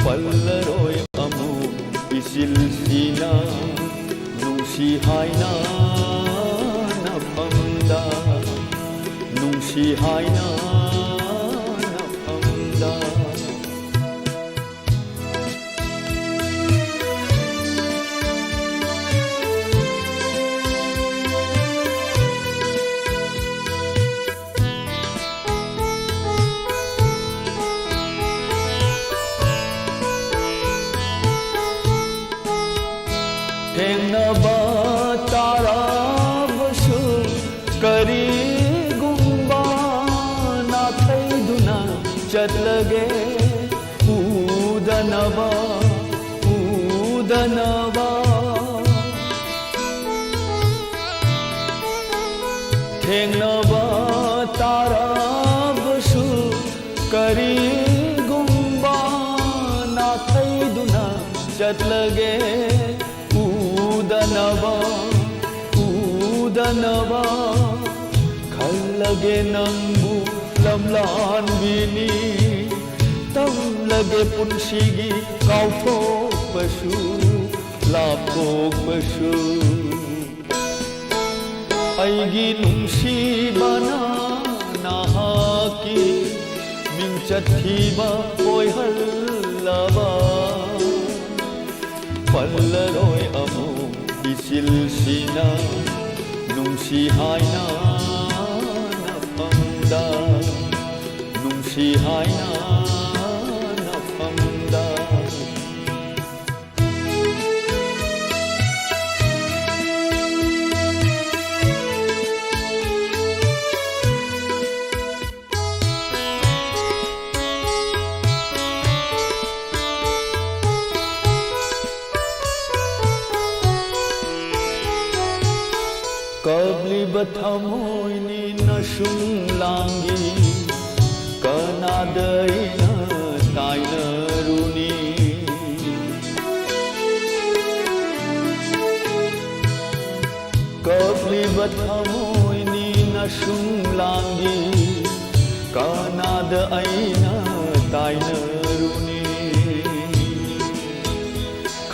ꯄꯜꯂꯔꯣꯏ ꯑꯃꯨꯛ ꯏꯆꯤꯜꯁꯤꯅ ꯅꯨꯡꯁꯤ ꯍꯥꯏꯅ ꯅꯐꯝꯗ, ꯅꯨꯡꯁꯤ ꯍꯥꯏꯅ ꯅꯐꯝꯗ꯫ ꯎꯗꯅꯕ ꯊꯦꯡꯅꯕ ꯇꯥꯔꯕꯁꯨ, ꯀꯔꯤꯒꯨꯝꯕ ꯅꯥꯊꯩꯗꯨꯅ ꯆꯠꯂꯒꯦ꯫ ꯎꯗꯅꯕ, ꯎꯗꯅꯕ ꯈꯜꯂꯒꯦ ꯅꯪꯕꯨ ꯂꯝꯂꯥꯟꯕꯤꯅꯤ꯫ ꯇꯝꯂꯒꯦ ꯄꯨꯟꯁꯤꯒꯤ ꯀꯥꯎꯊꯣꯛꯄꯁꯨ ꯂꯥꯞꯊꯣꯛꯄꯁꯨ꯫ ꯑꯩꯒꯤ ꯅꯨꯡꯁꯤꯕꯅ ꯅꯍꯥꯛꯀꯤ ꯃꯤꯡꯆꯠ ꯊꯤꯕ ꯑꯣꯏꯍꯜꯂꯕ꯫ ꯄꯜꯂꯔꯣꯏ ꯑꯃꯨꯛ ꯏꯆꯤꯜꯁꯤꯅ ꯅꯨꯡꯁꯤ ꯍꯥꯏꯅ ꯅꯐꯝꯗ, ꯅꯨꯡꯁꯤ ꯍꯥꯏꯅ ꯅꯐꯝꯗ꯫ ꯀꯞꯂꯤꯕ ꯊꯃꯣꯏꯅꯤ ꯅꯁꯨꯝ ꯂꯥꯡꯒꯤ, ꯀꯅꯥꯗ ꯑꯩꯅ ꯇꯥꯏꯅꯔꯨꯅꯤ? ꯀꯞꯂꯤꯕ ꯊꯃꯣꯏꯅꯤ ꯅꯁꯨꯝ ꯂꯥꯡꯒꯤ, ꯀꯅꯥꯗ ꯑꯩꯅ ꯇꯥꯏꯅꯔꯨꯅꯤ?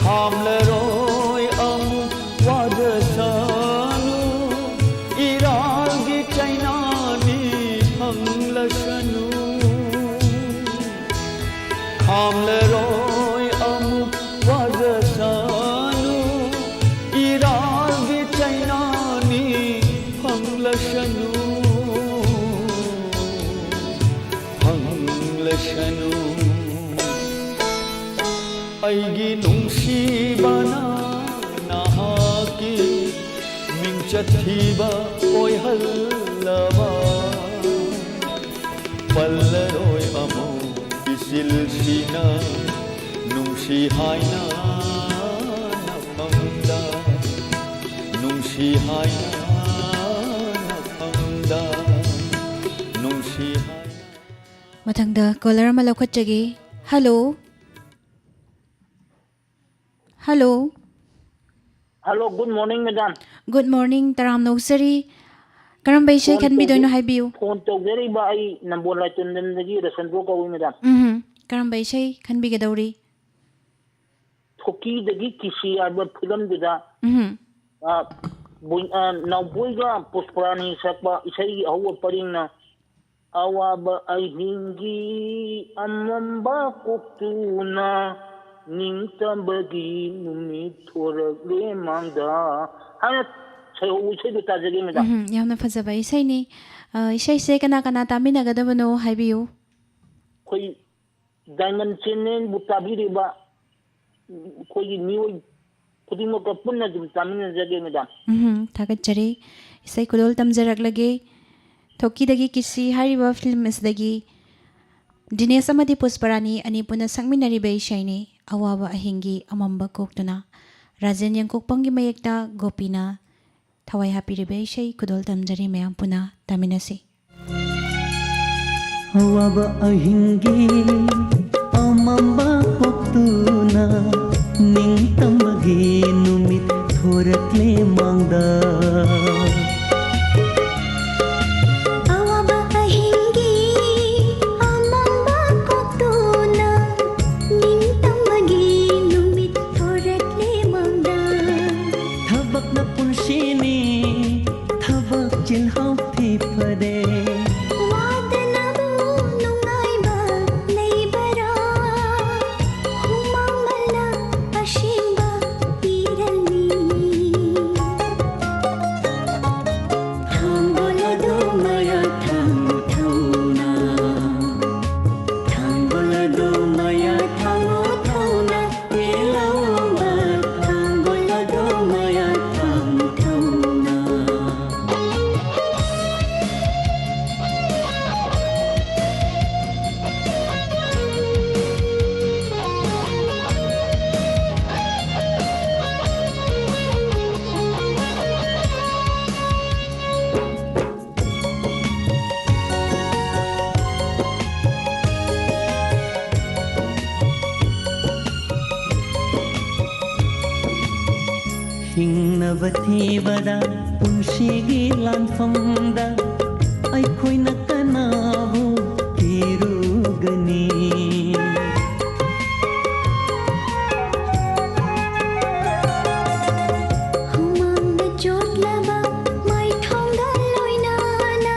ꯈꯥꯝꯂꯔꯣꯏ ꯑꯃꯨꯛ ꯋꯥꯖꯁꯅꯨ, ꯏꯔꯥꯜꯒꯤ ꯆꯩꯅꯥꯅꯤ ꯐꯪꯂꯁꯅꯨ꯫ ꯈꯥꯝꯂꯔꯣꯏ ꯑꯃꯨꯛ ꯋꯥꯖꯁꯅꯨ, ꯏꯔꯥꯜꯒꯤ ꯆꯩꯅꯥꯅꯤ ꯐꯪꯂꯁꯅꯨ, ꯐꯪꯂꯁꯅꯨ꯫ ꯑꯩꯒꯤ ꯅꯨꯡꯁꯤꯕꯅ ꯅꯍꯥꯛꯀꯤ ꯃꯤꯡꯆꯠ ꯊꯤꯕ ꯑꯣꯏꯍꯜꯂꯕ꯫ ꯄꯜꯂꯔꯣꯏ ꯑꯃꯨꯛ ꯏꯆꯤꯜꯁꯤꯅ ꯍꯥꯏꯅ ꯅꯐꯝꯗ, ꯅꯨꯡꯁꯤ ꯍꯥꯏꯅ ꯅꯐꯝꯗ, ꯅꯨꯡꯁꯤ ꯍꯥꯏꯅ꯫ ꯃꯊꯪꯗ ꯀꯣꯂꯔ ꯑꯃ ꯂꯧꯈꯠꯆꯒꯦ꯫ Hello. Hello. Hello, good morning, madam. Good morning, ꯇꯔꯥꯝꯅ ꯑꯣꯛꯆꯔꯤ꯫ ꯀꯔꯝꯕ ꯏꯁꯩ ꯐꯣꯟ ꯈꯟꯕꯤꯗꯣꯏꯅꯣ ꯇꯧꯖ-, ꯍꯥꯏꯕꯤꯌꯨ꯫ ꯐꯣꯟ ꯇꯧꯖꯔꯛꯏꯕ ꯑꯩ ꯅꯝꯕꯣꯜ ꯂꯥꯏꯇꯣꯟꯗꯝꯗꯒꯤ ꯔꯁꯟꯗ꯭ꯔꯣ ꯀꯧꯏ, ꯃꯦꯗꯥꯝ꯫ ꯎꯝ, ꯀꯔꯝꯕ ꯏꯁꯩ ꯈꯟꯕꯤꯒꯗꯧꯔꯤ? ꯊꯣꯛꯀꯤꯗꯒꯤ ꯀꯤꯁꯤ ꯍꯥꯏꯕ ꯐꯤꯂꯝꯗꯨꯗ, ꯎꯝ꯫ ꯑ, ꯕꯣꯏ-, ꯑ, ꯅꯥꯎꯕꯣꯏꯒ ꯄꯨꯁꯄꯔꯥꯅꯤ ꯁꯛꯄ ꯏꯁꯩꯒꯤ ꯑꯍꯧꯕ ꯄꯔꯤꯡꯅ, "ꯑꯋꯥꯕ ꯑꯍꯤꯡꯒꯤ ꯑꯃꯝꯕ ꯀꯣꯛꯇꯨꯅ, ꯅꯤꯡꯇꯝꯕꯒꯤ ꯅꯨꯃꯤꯠ ꯊꯣꯔꯛꯂꯦ ꯃꯥꯡꯗ" ꯍꯥꯏꯅ ꯁꯩꯍꯧꯕ ꯏꯁꯩꯗꯨ ꯇꯥꯖꯒꯦ, ꯃꯦꯗꯥꯝ꯫ ꯎꯝ, ꯌꯥꯝꯅ ꯐꯖꯕ ꯏꯁꯩꯅꯤ꯫ ꯑ, ꯏꯁꯩꯁꯦ ꯀꯅꯥ ꯀꯅꯥ ꯇꯥꯃꯤꯟꯅꯒꯗꯕꯅꯣ ꯍꯥꯏꯕꯤꯌꯨ꯫ ꯑꯩꯈꯣꯏ ꯗꯥꯏꯃꯟ ꯆꯦꯅꯦꯜꯕꯨ ꯇꯥꯕꯤꯔꯤꯕ ꯑꯩꯈꯣꯏꯒꯤ ꯃꯤꯑꯣꯏ ꯈꯨꯗꯤꯡꯃꯛꯀ ꯄꯨꯟꯅ ꯑꯗꯨꯝ ꯇꯥꯃꯤꯟꯅꯖꯒꯦ, ꯃꯦꯗꯥꯝ꯫ ꯎꯝ, ꯊꯥꯒꯠꯆꯔꯤ꯫ ꯏꯁꯩ ꯈꯨꯗꯣꯜ ꯇꯝꯖꯔꯛꯂꯒꯦ꯫ ꯊꯣꯛꯀꯤꯗꯒꯤ ꯀꯤꯁꯤ ꯍꯥꯏꯔꯤꯕ ꯐꯤꯂꯝ ꯑꯁꯤꯗꯒꯤ ꯗꯤꯅꯦꯁ ꯑꯃꯗꯤ ꯄꯨꯁꯄꯔꯥꯅꯤ ꯑꯅꯤ ꯄꯨꯟꯅ ꯁꯛꯃꯤꯟꯅꯔꯤꯕ ꯏꯁꯩꯅꯤ, "ꯑꯋꯥꯕ ꯑꯍꯤꯡꯒꯤ ꯑꯃꯝꯕ ꯀꯣꯛꯇꯨꯅ"꯫ ꯔꯥꯖꯦꯟ ꯌꯦꯡꯀꯣꯛꯄꯝꯒꯤ ꯃꯌꯦꯛꯇ ꯒꯣꯄꯤꯅ ꯊꯋꯥꯏ ꯍꯥꯞꯄꯤꯔꯤꯕ ꯏꯁꯩ ꯈꯨꯗꯣꯜ ꯇꯝꯖꯔꯤ, ꯃꯌꯥꯝ ꯄꯨꯟꯅ ꯇꯥꯃꯤꯟꯅꯁꯤ꯫ ꯑꯋꯥꯕ ꯑꯍꯤꯡꯒꯤ ꯑꯃꯝꯕ ꯀꯣꯛꯇꯨꯅ, ꯅꯤꯡꯇꯝꯕꯒꯤ ꯅꯨꯃꯤꯠ ꯊꯣꯔꯛꯂꯦ ꯃꯥꯡꯗ꯫ ꯑꯋꯥꯕ ꯑꯍꯤꯡꯒꯤ ꯑꯃꯝꯕ ꯀꯣꯛꯇꯨꯅ, ꯅꯤꯡꯇꯝꯕꯒꯤ ꯅꯨꯃꯤꯠ ꯊꯣꯔꯛꯂꯦ ꯃꯥꯡꯗ꯫ ꯊꯕꯛꯅ ꯄꯨꯟꯁꯤꯅꯤ, ꯊꯕꯛ ꯆꯤꯜꯍꯥꯎ ꯊꯤ ꯐꯔꯦ꯫ ꯋꯥꯗꯅꯕꯨ ꯅꯨꯡꯉꯥꯏꯕ ꯂꯩꯕꯔꯥ? ꯍꯨꯃꯥꯡꯃꯜꯅ ꯑꯁꯦꯡꯕ ꯏꯔꯜꯅꯤ꯫ ꯊꯥꯡꯒꯣꯜ ꯑꯗꯨ ꯃꯌꯥ ꯊꯥꯡ ꯊꯧꯅ, ꯊꯥꯡꯒꯣꯜ ꯑꯗꯨ ꯃꯌꯥ ꯊꯥꯡ ꯊꯧꯅ꯫ ꯊꯤꯕꯗ, ꯄꯨꯟꯁꯤꯒꯤ ꯂꯥꯟꯐꯝꯗ ꯑꯩꯈꯣꯏꯅ ꯀꯅꯥꯕꯨ ꯊꯤꯔꯨꯒꯅꯤ? ꯍꯨꯃꯥꯡꯅ ꯆꯣꯠꯂꯕ ꯃꯥꯏꯊꯣꯡꯒ ꯂꯣꯏꯅꯅ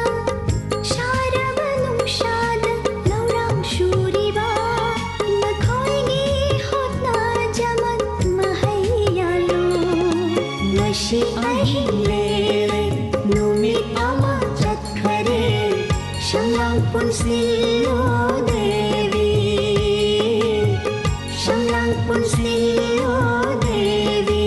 ꯁꯥꯔꯕ ꯅꯨꯡꯁꯥꯗ ꯂꯧꯔꯥꯡ ꯁꯨꯔꯤꯕ ꯅꯈꯣꯏꯒꯤ ꯍꯣꯠꯅꯖꯃꯟ ꯃꯍꯩ ꯌꯥꯜꯂꯨ꯫ ꯉꯁꯤ ꯑꯍꯤꯡ ꯂꯦꯜꯂꯦ, ꯅꯨꯃꯤꯠ ꯑꯃ ꯆꯠꯈꯔꯦ, ꯁꯝꯂꯥꯡ ꯄꯨꯟꯁꯤꯜꯂꯣ ꯗꯦꯕꯤ, ꯁꯝꯂꯥꯡ ꯄꯨꯟꯁꯤꯜꯂꯣ ꯗꯦꯕꯤ꯫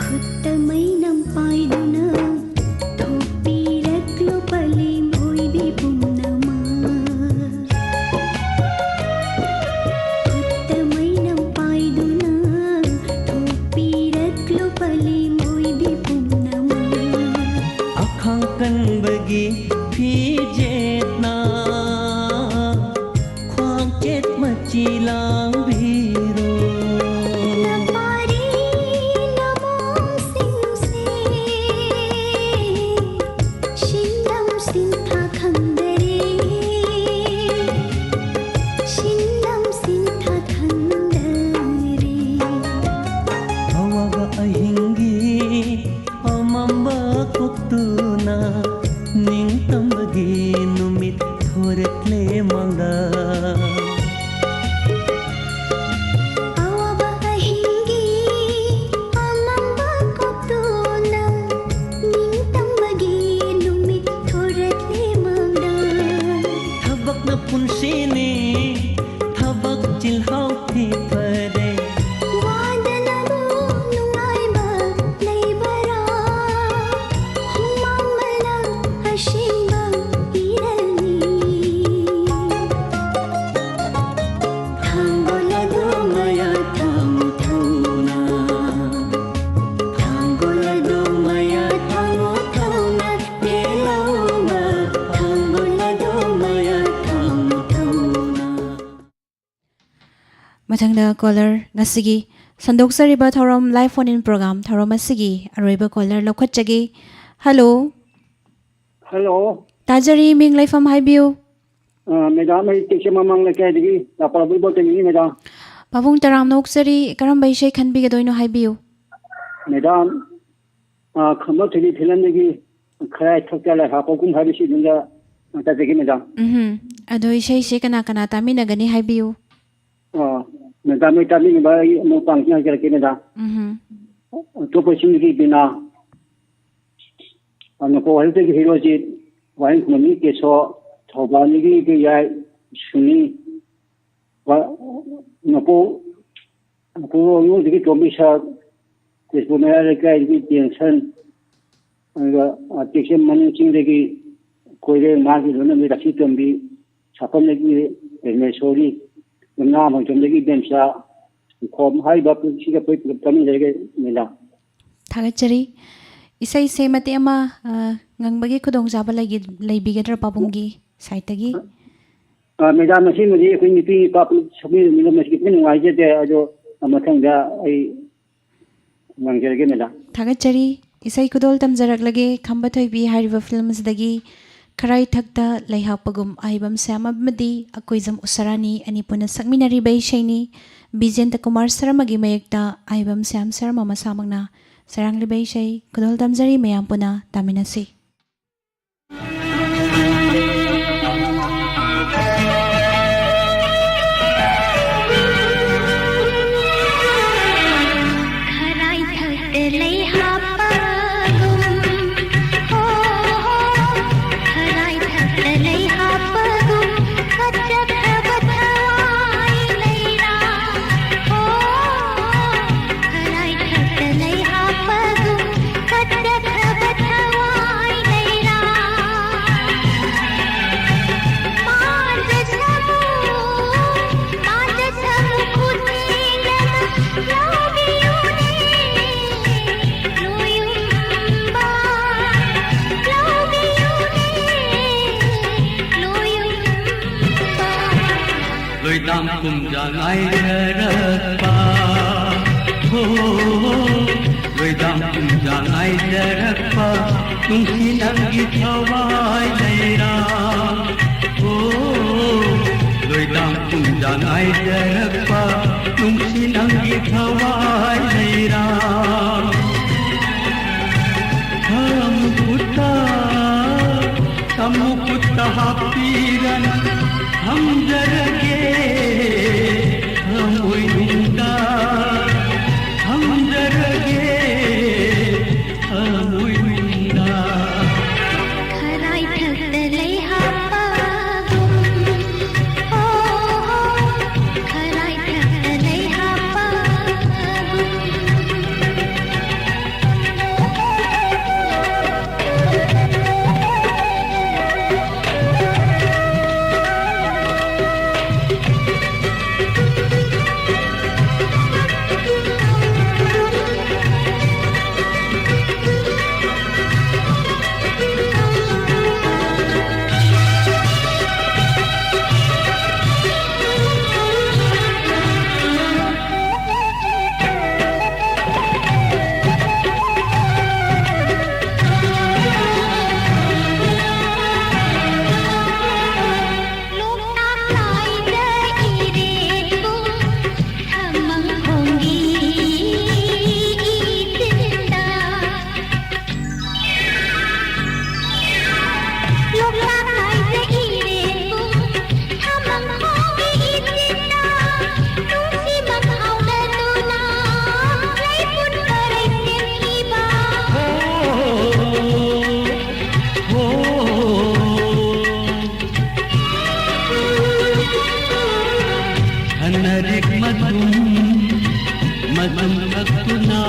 ꯈꯨꯠꯇ ꯃꯩꯅꯝ ꯄꯥꯏꯗꯨꯅ ꯊꯣꯛꯄꯤꯔꯛꯂꯣ ꯄꯂꯦꯝ ꯑꯣꯏꯕꯤ ꯄꯨꯝꯅꯃꯛ꯫ ꯈꯨꯠꯇ ꯃꯩꯅꯝ ꯄꯥꯏꯗꯨꯅ ꯊꯣꯛꯄꯤꯔꯛꯂꯣ ꯄꯂꯦꯝ ꯑꯣꯏꯕꯤ ꯄꯨꯝꯅꯃꯛ꯫ ꯑꯈꯥꯡ ꯀꯟꯕꯒꯤ ꯐꯤꯖꯦꯠꯅ ꯈ꯭ꯋꯥꯡꯆꯦꯠ ꯃꯆꯤ ꯂꯥꯡꯕꯤꯔꯣ꯫ ꯅꯄꯥꯔꯤ ꯅꯃꯣꯝꯁꯤꯡꯁꯦ ꯁꯤꯟꯗꯝ ꯁꯤꯟꯊꯥ ꯈꯪꯗꯔꯦ, ꯁꯤꯟꯗꯝ ꯁꯤꯟꯊꯥ ꯈꯪꯗꯔꯦ꯫ ꯑꯋꯥꯕ ꯑꯍꯤꯡꯒꯤ ꯑꯃꯝꯕ ꯀꯣꯛꯇꯨꯅ ꯅꯤꯡꯇꯝꯕꯒꯤ ꯅꯨꯃꯤꯠ ꯊꯣꯔꯛꯂꯦ ꯃꯪꯂꯥ꯫ ꯑꯋꯥꯕ ꯑꯍꯤꯡꯒꯤ ꯑꯃꯝꯕ ꯀꯣꯛꯇꯨꯅ ꯅꯤꯡꯇꯝꯕꯒꯤ ꯅꯨꯃꯤꯠ ꯊꯣꯔꯛꯂꯦ ꯃꯪꯂꯥ꯫ ꯊꯕꯛꯅ ꯄꯨꯟꯁꯤꯅꯤ, ꯊꯕꯛ ꯆꯤꯜꯍꯥꯎ ꯊꯤ ꯐꯔꯦ꯫ ꯋꯥꯗꯅꯕ ꯅꯨꯡꯉꯥꯏꯕ ꯂꯩꯕꯔꯥ? ꯍꯨꯃꯥꯡ ꯃꯅꯝ ꯃꯊꯪꯗ ꯀꯣꯂꯔ, ꯉꯁꯤꯒꯤ ꯁꯟꯗꯣꯛꯆꯔꯤꯕ ꯊꯧꯔꯝ live phone in program ꯊꯧꯔꯝ ꯑꯁꯤꯒꯤ ꯑꯔꯣꯏꯕ ꯀꯣꯂꯔ ꯂꯧꯈꯠꯆꯒꯦ꯫ ꯍꯜꯂꯣ꯫ ꯍꯜꯂꯣ꯫ ꯇꯥꯖꯔꯤ, ꯃꯤꯡ ꯂꯩꯐꯝ ꯍꯥꯏꯕꯤꯌꯨ꯫ ꯑ, ꯃꯦꯗꯥꯝ, ꯑꯩ ꯇꯦꯛꯁꯦ ꯃꯃꯥꯡ ꯂꯩꯀꯥꯏꯗꯒꯤ ꯂꯥꯄꯥꯕꯨ ꯏꯕꯣꯇꯣꯝꯕꯤꯅꯤ, ꯃꯦꯗꯥꯝ꯫ ꯄꯥꯕꯨꯡ ꯇꯔꯥꯝꯅ ꯑꯣꯛꯆꯔꯤ, ꯀꯔꯝꯕ ꯏꯁꯩ ꯈꯟꯕꯤꯒꯗꯣꯏꯅꯣ ꯍꯥꯏꯕꯤꯌꯨ꯫ ꯃꯦꯗꯥꯝ, ꯑ, ꯈꯝꯕ ꯊꯣꯏꯕꯤ ꯐꯤꯂꯝꯗꯒꯤ ꯈꯔꯥꯏ ꯊꯛꯇ ꯂꯩꯍꯥꯞꯄꯒꯨꯝ ꯍꯥꯏꯕꯁꯤ ꯑꯗꯨꯝꯗ ꯇꯥꯖꯒꯦ, ꯃꯦꯗꯥꯝ꯫ ꯎꯝ, ꯑꯗꯣ ꯏꯁꯩꯁꯦ ꯀꯅꯥ ꯀꯅꯥ ꯇꯥꯃꯤꯟꯅꯒꯅꯤ ꯍꯥꯏꯕꯤꯌꯨ꯫ ꯑ, ꯃꯦꯗꯥꯝ, ꯑꯩ ꯇꯥꯕꯤꯅꯕ ꯑꯩ ꯑꯃꯨꯛ ꯄꯥꯡꯁꯤꯡ ꯍꯥꯏꯖꯔꯛꯀꯦ, ꯃꯦꯗꯥꯝ꯫ ꯎꯝ꯫ ꯑꯇꯣꯞꯄꯁꯤꯡꯒꯤ ꯕꯤꯅꯥ, ꯑ, ꯅꯣꯡꯄꯣꯛ ꯍꯩꯔꯨꯛꯇꯒꯤ ꯍꯤꯔꯣꯖꯤꯠ, ꯋꯥꯍꯦꯡ ꯈꯨꯃꯟꯒꯤ ꯀꯦꯁꯣ, ꯊꯧꯕꯥꯜꯗꯒꯤ ꯌꯥꯏ ꯁꯨꯅꯤ, ꯋꯥ-, ꯅꯣꯡꯄꯣꯛ, ꯅꯣꯡꯄꯣꯛ ꯍꯩꯔꯨꯛꯇꯒꯤ ꯇꯣꯝꯕꯤ ꯁꯛ, ꯇꯦꯖꯄꯨꯔ ꯃꯌꯥꯏ ꯂꯩꯀꯥꯏꯗꯒꯤ ꯇꯦꯟꯁꯟ, ꯑꯗꯨꯒ, ꯑ, ꯇꯦꯛꯁꯦꯝ ꯃꯅꯨꯡ ꯆꯤꯡꯗꯒꯤ ꯀꯣꯏꯔꯦ, ꯃꯥꯒꯤ ꯂꯣꯏꯅꯕꯤ ꯔꯥꯁꯤ ꯇꯣꯝꯕꯤ, ꯁꯥꯄꯝꯗꯒꯤ ꯄ꯭ꯔꯦꯃꯦꯁꯣꯔꯤ, ꯌꯨꯝꯅꯥꯝ ꯍꯣꯏꯇꯣꯝꯗꯒꯤ ꯏꯕꯦꯝꯆꯥ, ꯈꯣꯝ ꯍꯥꯏꯔꯤꯕ ꯄꯨꯟꯁꯤꯒ ꯑꯩꯈꯣꯏ ꯄꯨꯂꯞ ꯇꯥꯃꯤꯟꯖꯔꯒꯦ, ꯃꯦꯗꯥꯝ꯫ ꯊꯥꯒꯠꯆꯔꯤ꯫ ꯏꯁꯩꯁꯦ ꯃꯇꯦꯛ ꯑꯃ, ꯑ, ꯉꯪꯕꯒꯤ ꯈꯨꯗꯣꯡꯆꯥꯕ ꯂꯩꯒꯤ-, ꯂꯩꯕꯤꯒꯗ꯭ꯔꯥ ꯄꯥꯕꯨꯡꯒꯤ ꯁꯥꯏꯠꯇꯒꯤ? ꯑ, ꯃꯦꯗꯥꯝ, ꯑꯁꯦꯡꯕꯗꯤ ꯑꯩꯈꯣꯏ ꯅꯨꯄꯤ ꯅꯨꯄꯥ ꯄꯨꯂꯞ ꯁꯛꯃꯤꯟꯅꯕꯅꯤꯅ ꯃꯁꯤ ꯈꯤꯇꯪ ꯅꯨꯡꯉꯥꯏꯖꯗꯦ, ꯑꯗꯣ ꯃꯊꯪꯗ ꯑꯩ ꯉꯪꯖꯔꯒꯦ, ꯃꯦꯗꯥꯝ꯫ ꯊꯥꯒꯠꯆꯔꯤ꯫ ꯏꯁꯩ ꯈꯨꯗꯣꯜ ꯇꯝꯖꯔꯛꯂꯒꯦ, ꯈꯝꯕ ꯊꯣꯏꯕꯤ ꯍꯥꯏꯔꯤꯕ ꯐꯤꯂꯝ ꯑꯁꯤꯗꯒꯤ ꯈꯔꯥꯏ ꯊꯛꯇ ꯂꯩꯍꯥꯞꯄꯒꯨꯝ ꯑꯍꯩꯕꯝ ꯁ꯭ꯌꯥꯝ ꯑꯃꯗꯤ ꯑꯀꯣꯏꯖꯝ ꯎꯁꯥꯔꯥꯅꯤ ꯑꯅꯤ ꯄꯨꯟꯅ ꯁꯛꯃꯤꯟꯅꯔꯤꯕ ꯏꯁꯩꯅꯤ꯫ ꯕꯤꯖꯦꯟꯗ ꯀꯨꯃꯥꯔ ꯁꯔꯃꯒꯤ ꯃꯌꯦꯛꯇ ꯑꯍꯩꯕꯝ ꯁ꯭ꯌꯥꯝ ꯁꯔꯃ ꯃꯁꯥꯃꯛꯅ ꯁꯩꯔꯥꯡꯂꯤꯕ ꯏꯁꯩ ꯈꯨꯗꯣꯜ ꯇꯝꯖꯔꯤ, ꯃꯌꯥꯝ ꯄꯨꯟꯅ ꯇꯥꯃꯤꯟꯅꯁꯤ꯫ ꯂꯣꯏꯗꯥꯝ ꯀꯨꯝꯖꯥ ꯉꯥꯏꯖꯔꯛꯄ, ꯍꯣ, ꯂꯣꯏꯗꯥꯝ ꯀꯨꯝꯖꯥ ꯉꯥꯏꯖꯔꯛꯄ, ꯅꯨꯡꯁꯤ ꯅꯪꯒꯤ ꯊꯋꯥꯏ ꯂꯩꯔꯥ, ꯍꯣ, ꯂꯣꯏꯗꯥꯝ ꯀꯨꯝꯖꯥ ꯉꯥꯏꯖꯔꯛꯄ, ꯅꯨꯡꯁꯤ ꯅꯪꯒꯤ ꯊꯋꯥꯏ ꯂꯩꯔꯥ꯫ ꯈꯔ ꯃꯈꯨꯠꯇ, ꯇꯝꯃꯨ ꯈꯨꯠꯇ ꯍꯥꯞꯄꯤꯔꯅ ꯊꯝꯖꯔꯒꯦ ꯊꯃꯣꯏꯅꯨꯡꯗ, ꯊꯝꯖꯔꯒꯦ ꯊꯃꯣꯏꯅꯨꯡꯗ꯫ ꯈꯔꯥꯏꯊꯛꯇ ꯂꯩ ꯍꯥꯞꯄꯒꯨꯝ, ꯍꯣ, ꯍꯣ, ꯈꯔꯥꯏꯊꯛꯇ ꯂꯩ ꯍꯥꯞꯄꯒꯨꯝ꯫ ꯍꯟꯅꯔꯤꯛ ꯃꯇꯨꯝ ꯃꯇꯨꯝ ꯀꯛꯇꯨꯅ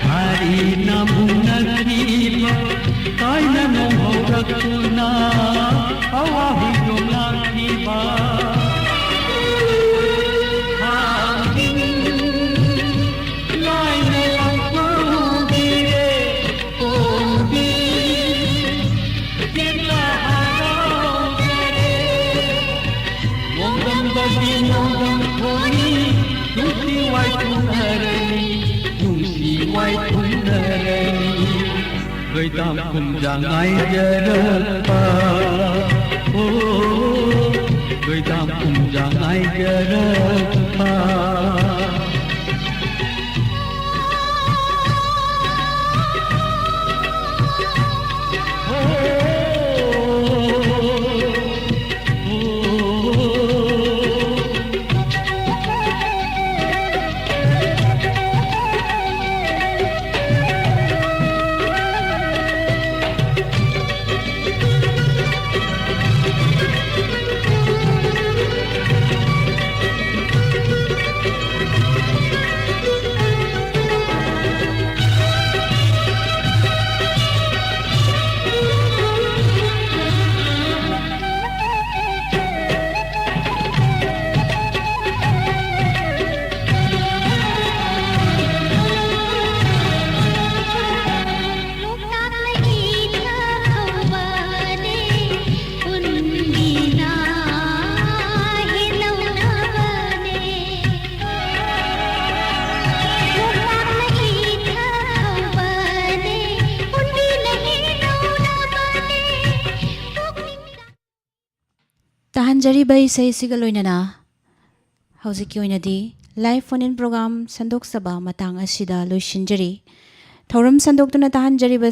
ꯍꯥꯔꯤꯅ ꯃꯨꯟꯅꯈꯤꯕ, ꯀꯥꯏꯅ ꯅꯣꯡꯍꯧꯔꯛꯇꯨꯅ ꯑꯋꯥ ꯍꯨꯏꯗꯣ ꯂꯥꯛꯈꯤꯕ꯫ ꯊꯥꯡꯖꯤꯡ ꯂꯥꯏꯅ ꯂꯥꯛꯄꯤꯔꯦ, ꯄꯣꯝꯕꯤ ꯆꯦꯛꯂꯥ ꯍꯔꯥꯎꯖꯔꯦ꯫ ꯃꯣꯡꯕꯝ ꯅꯨꯡꯁꯤ ꯋꯥꯏꯄꯨꯅꯔꯅꯤ, ꯅꯨꯡꯁꯤ ꯋꯥꯏꯄꯨꯅꯔꯅꯤ꯫ ꯂꯣꯏꯗꯥꯝ ꯀꯨꯝꯖꯥ ꯉꯥꯏꯖꯔꯛꯄ, ꯑꯣ, ꯂꯣꯏꯗꯥꯝ ꯀꯨꯝꯖꯥ ꯉꯥꯏꯖꯔꯛꯄ꯫ ꯇꯥꯍꯟꯖꯔꯤꯕ ꯏꯁꯩꯁꯤꯒ ꯂꯣꯏꯅꯅ ꯍꯧꯖꯤꯛꯀꯤ ꯑꯣꯏꯅꯗꯤ live phone in program ꯁꯟꯗꯣꯛꯆꯕ ꯃꯇꯥꯡ ꯑꯁꯤꯗ ꯂꯣꯏꯁꯤꯟꯖꯔꯤ꯫ ꯊꯧꯔꯝ ꯁꯟꯗꯣꯛꯇꯨꯅ ꯇꯥꯍꯟꯖꯔꯤꯕ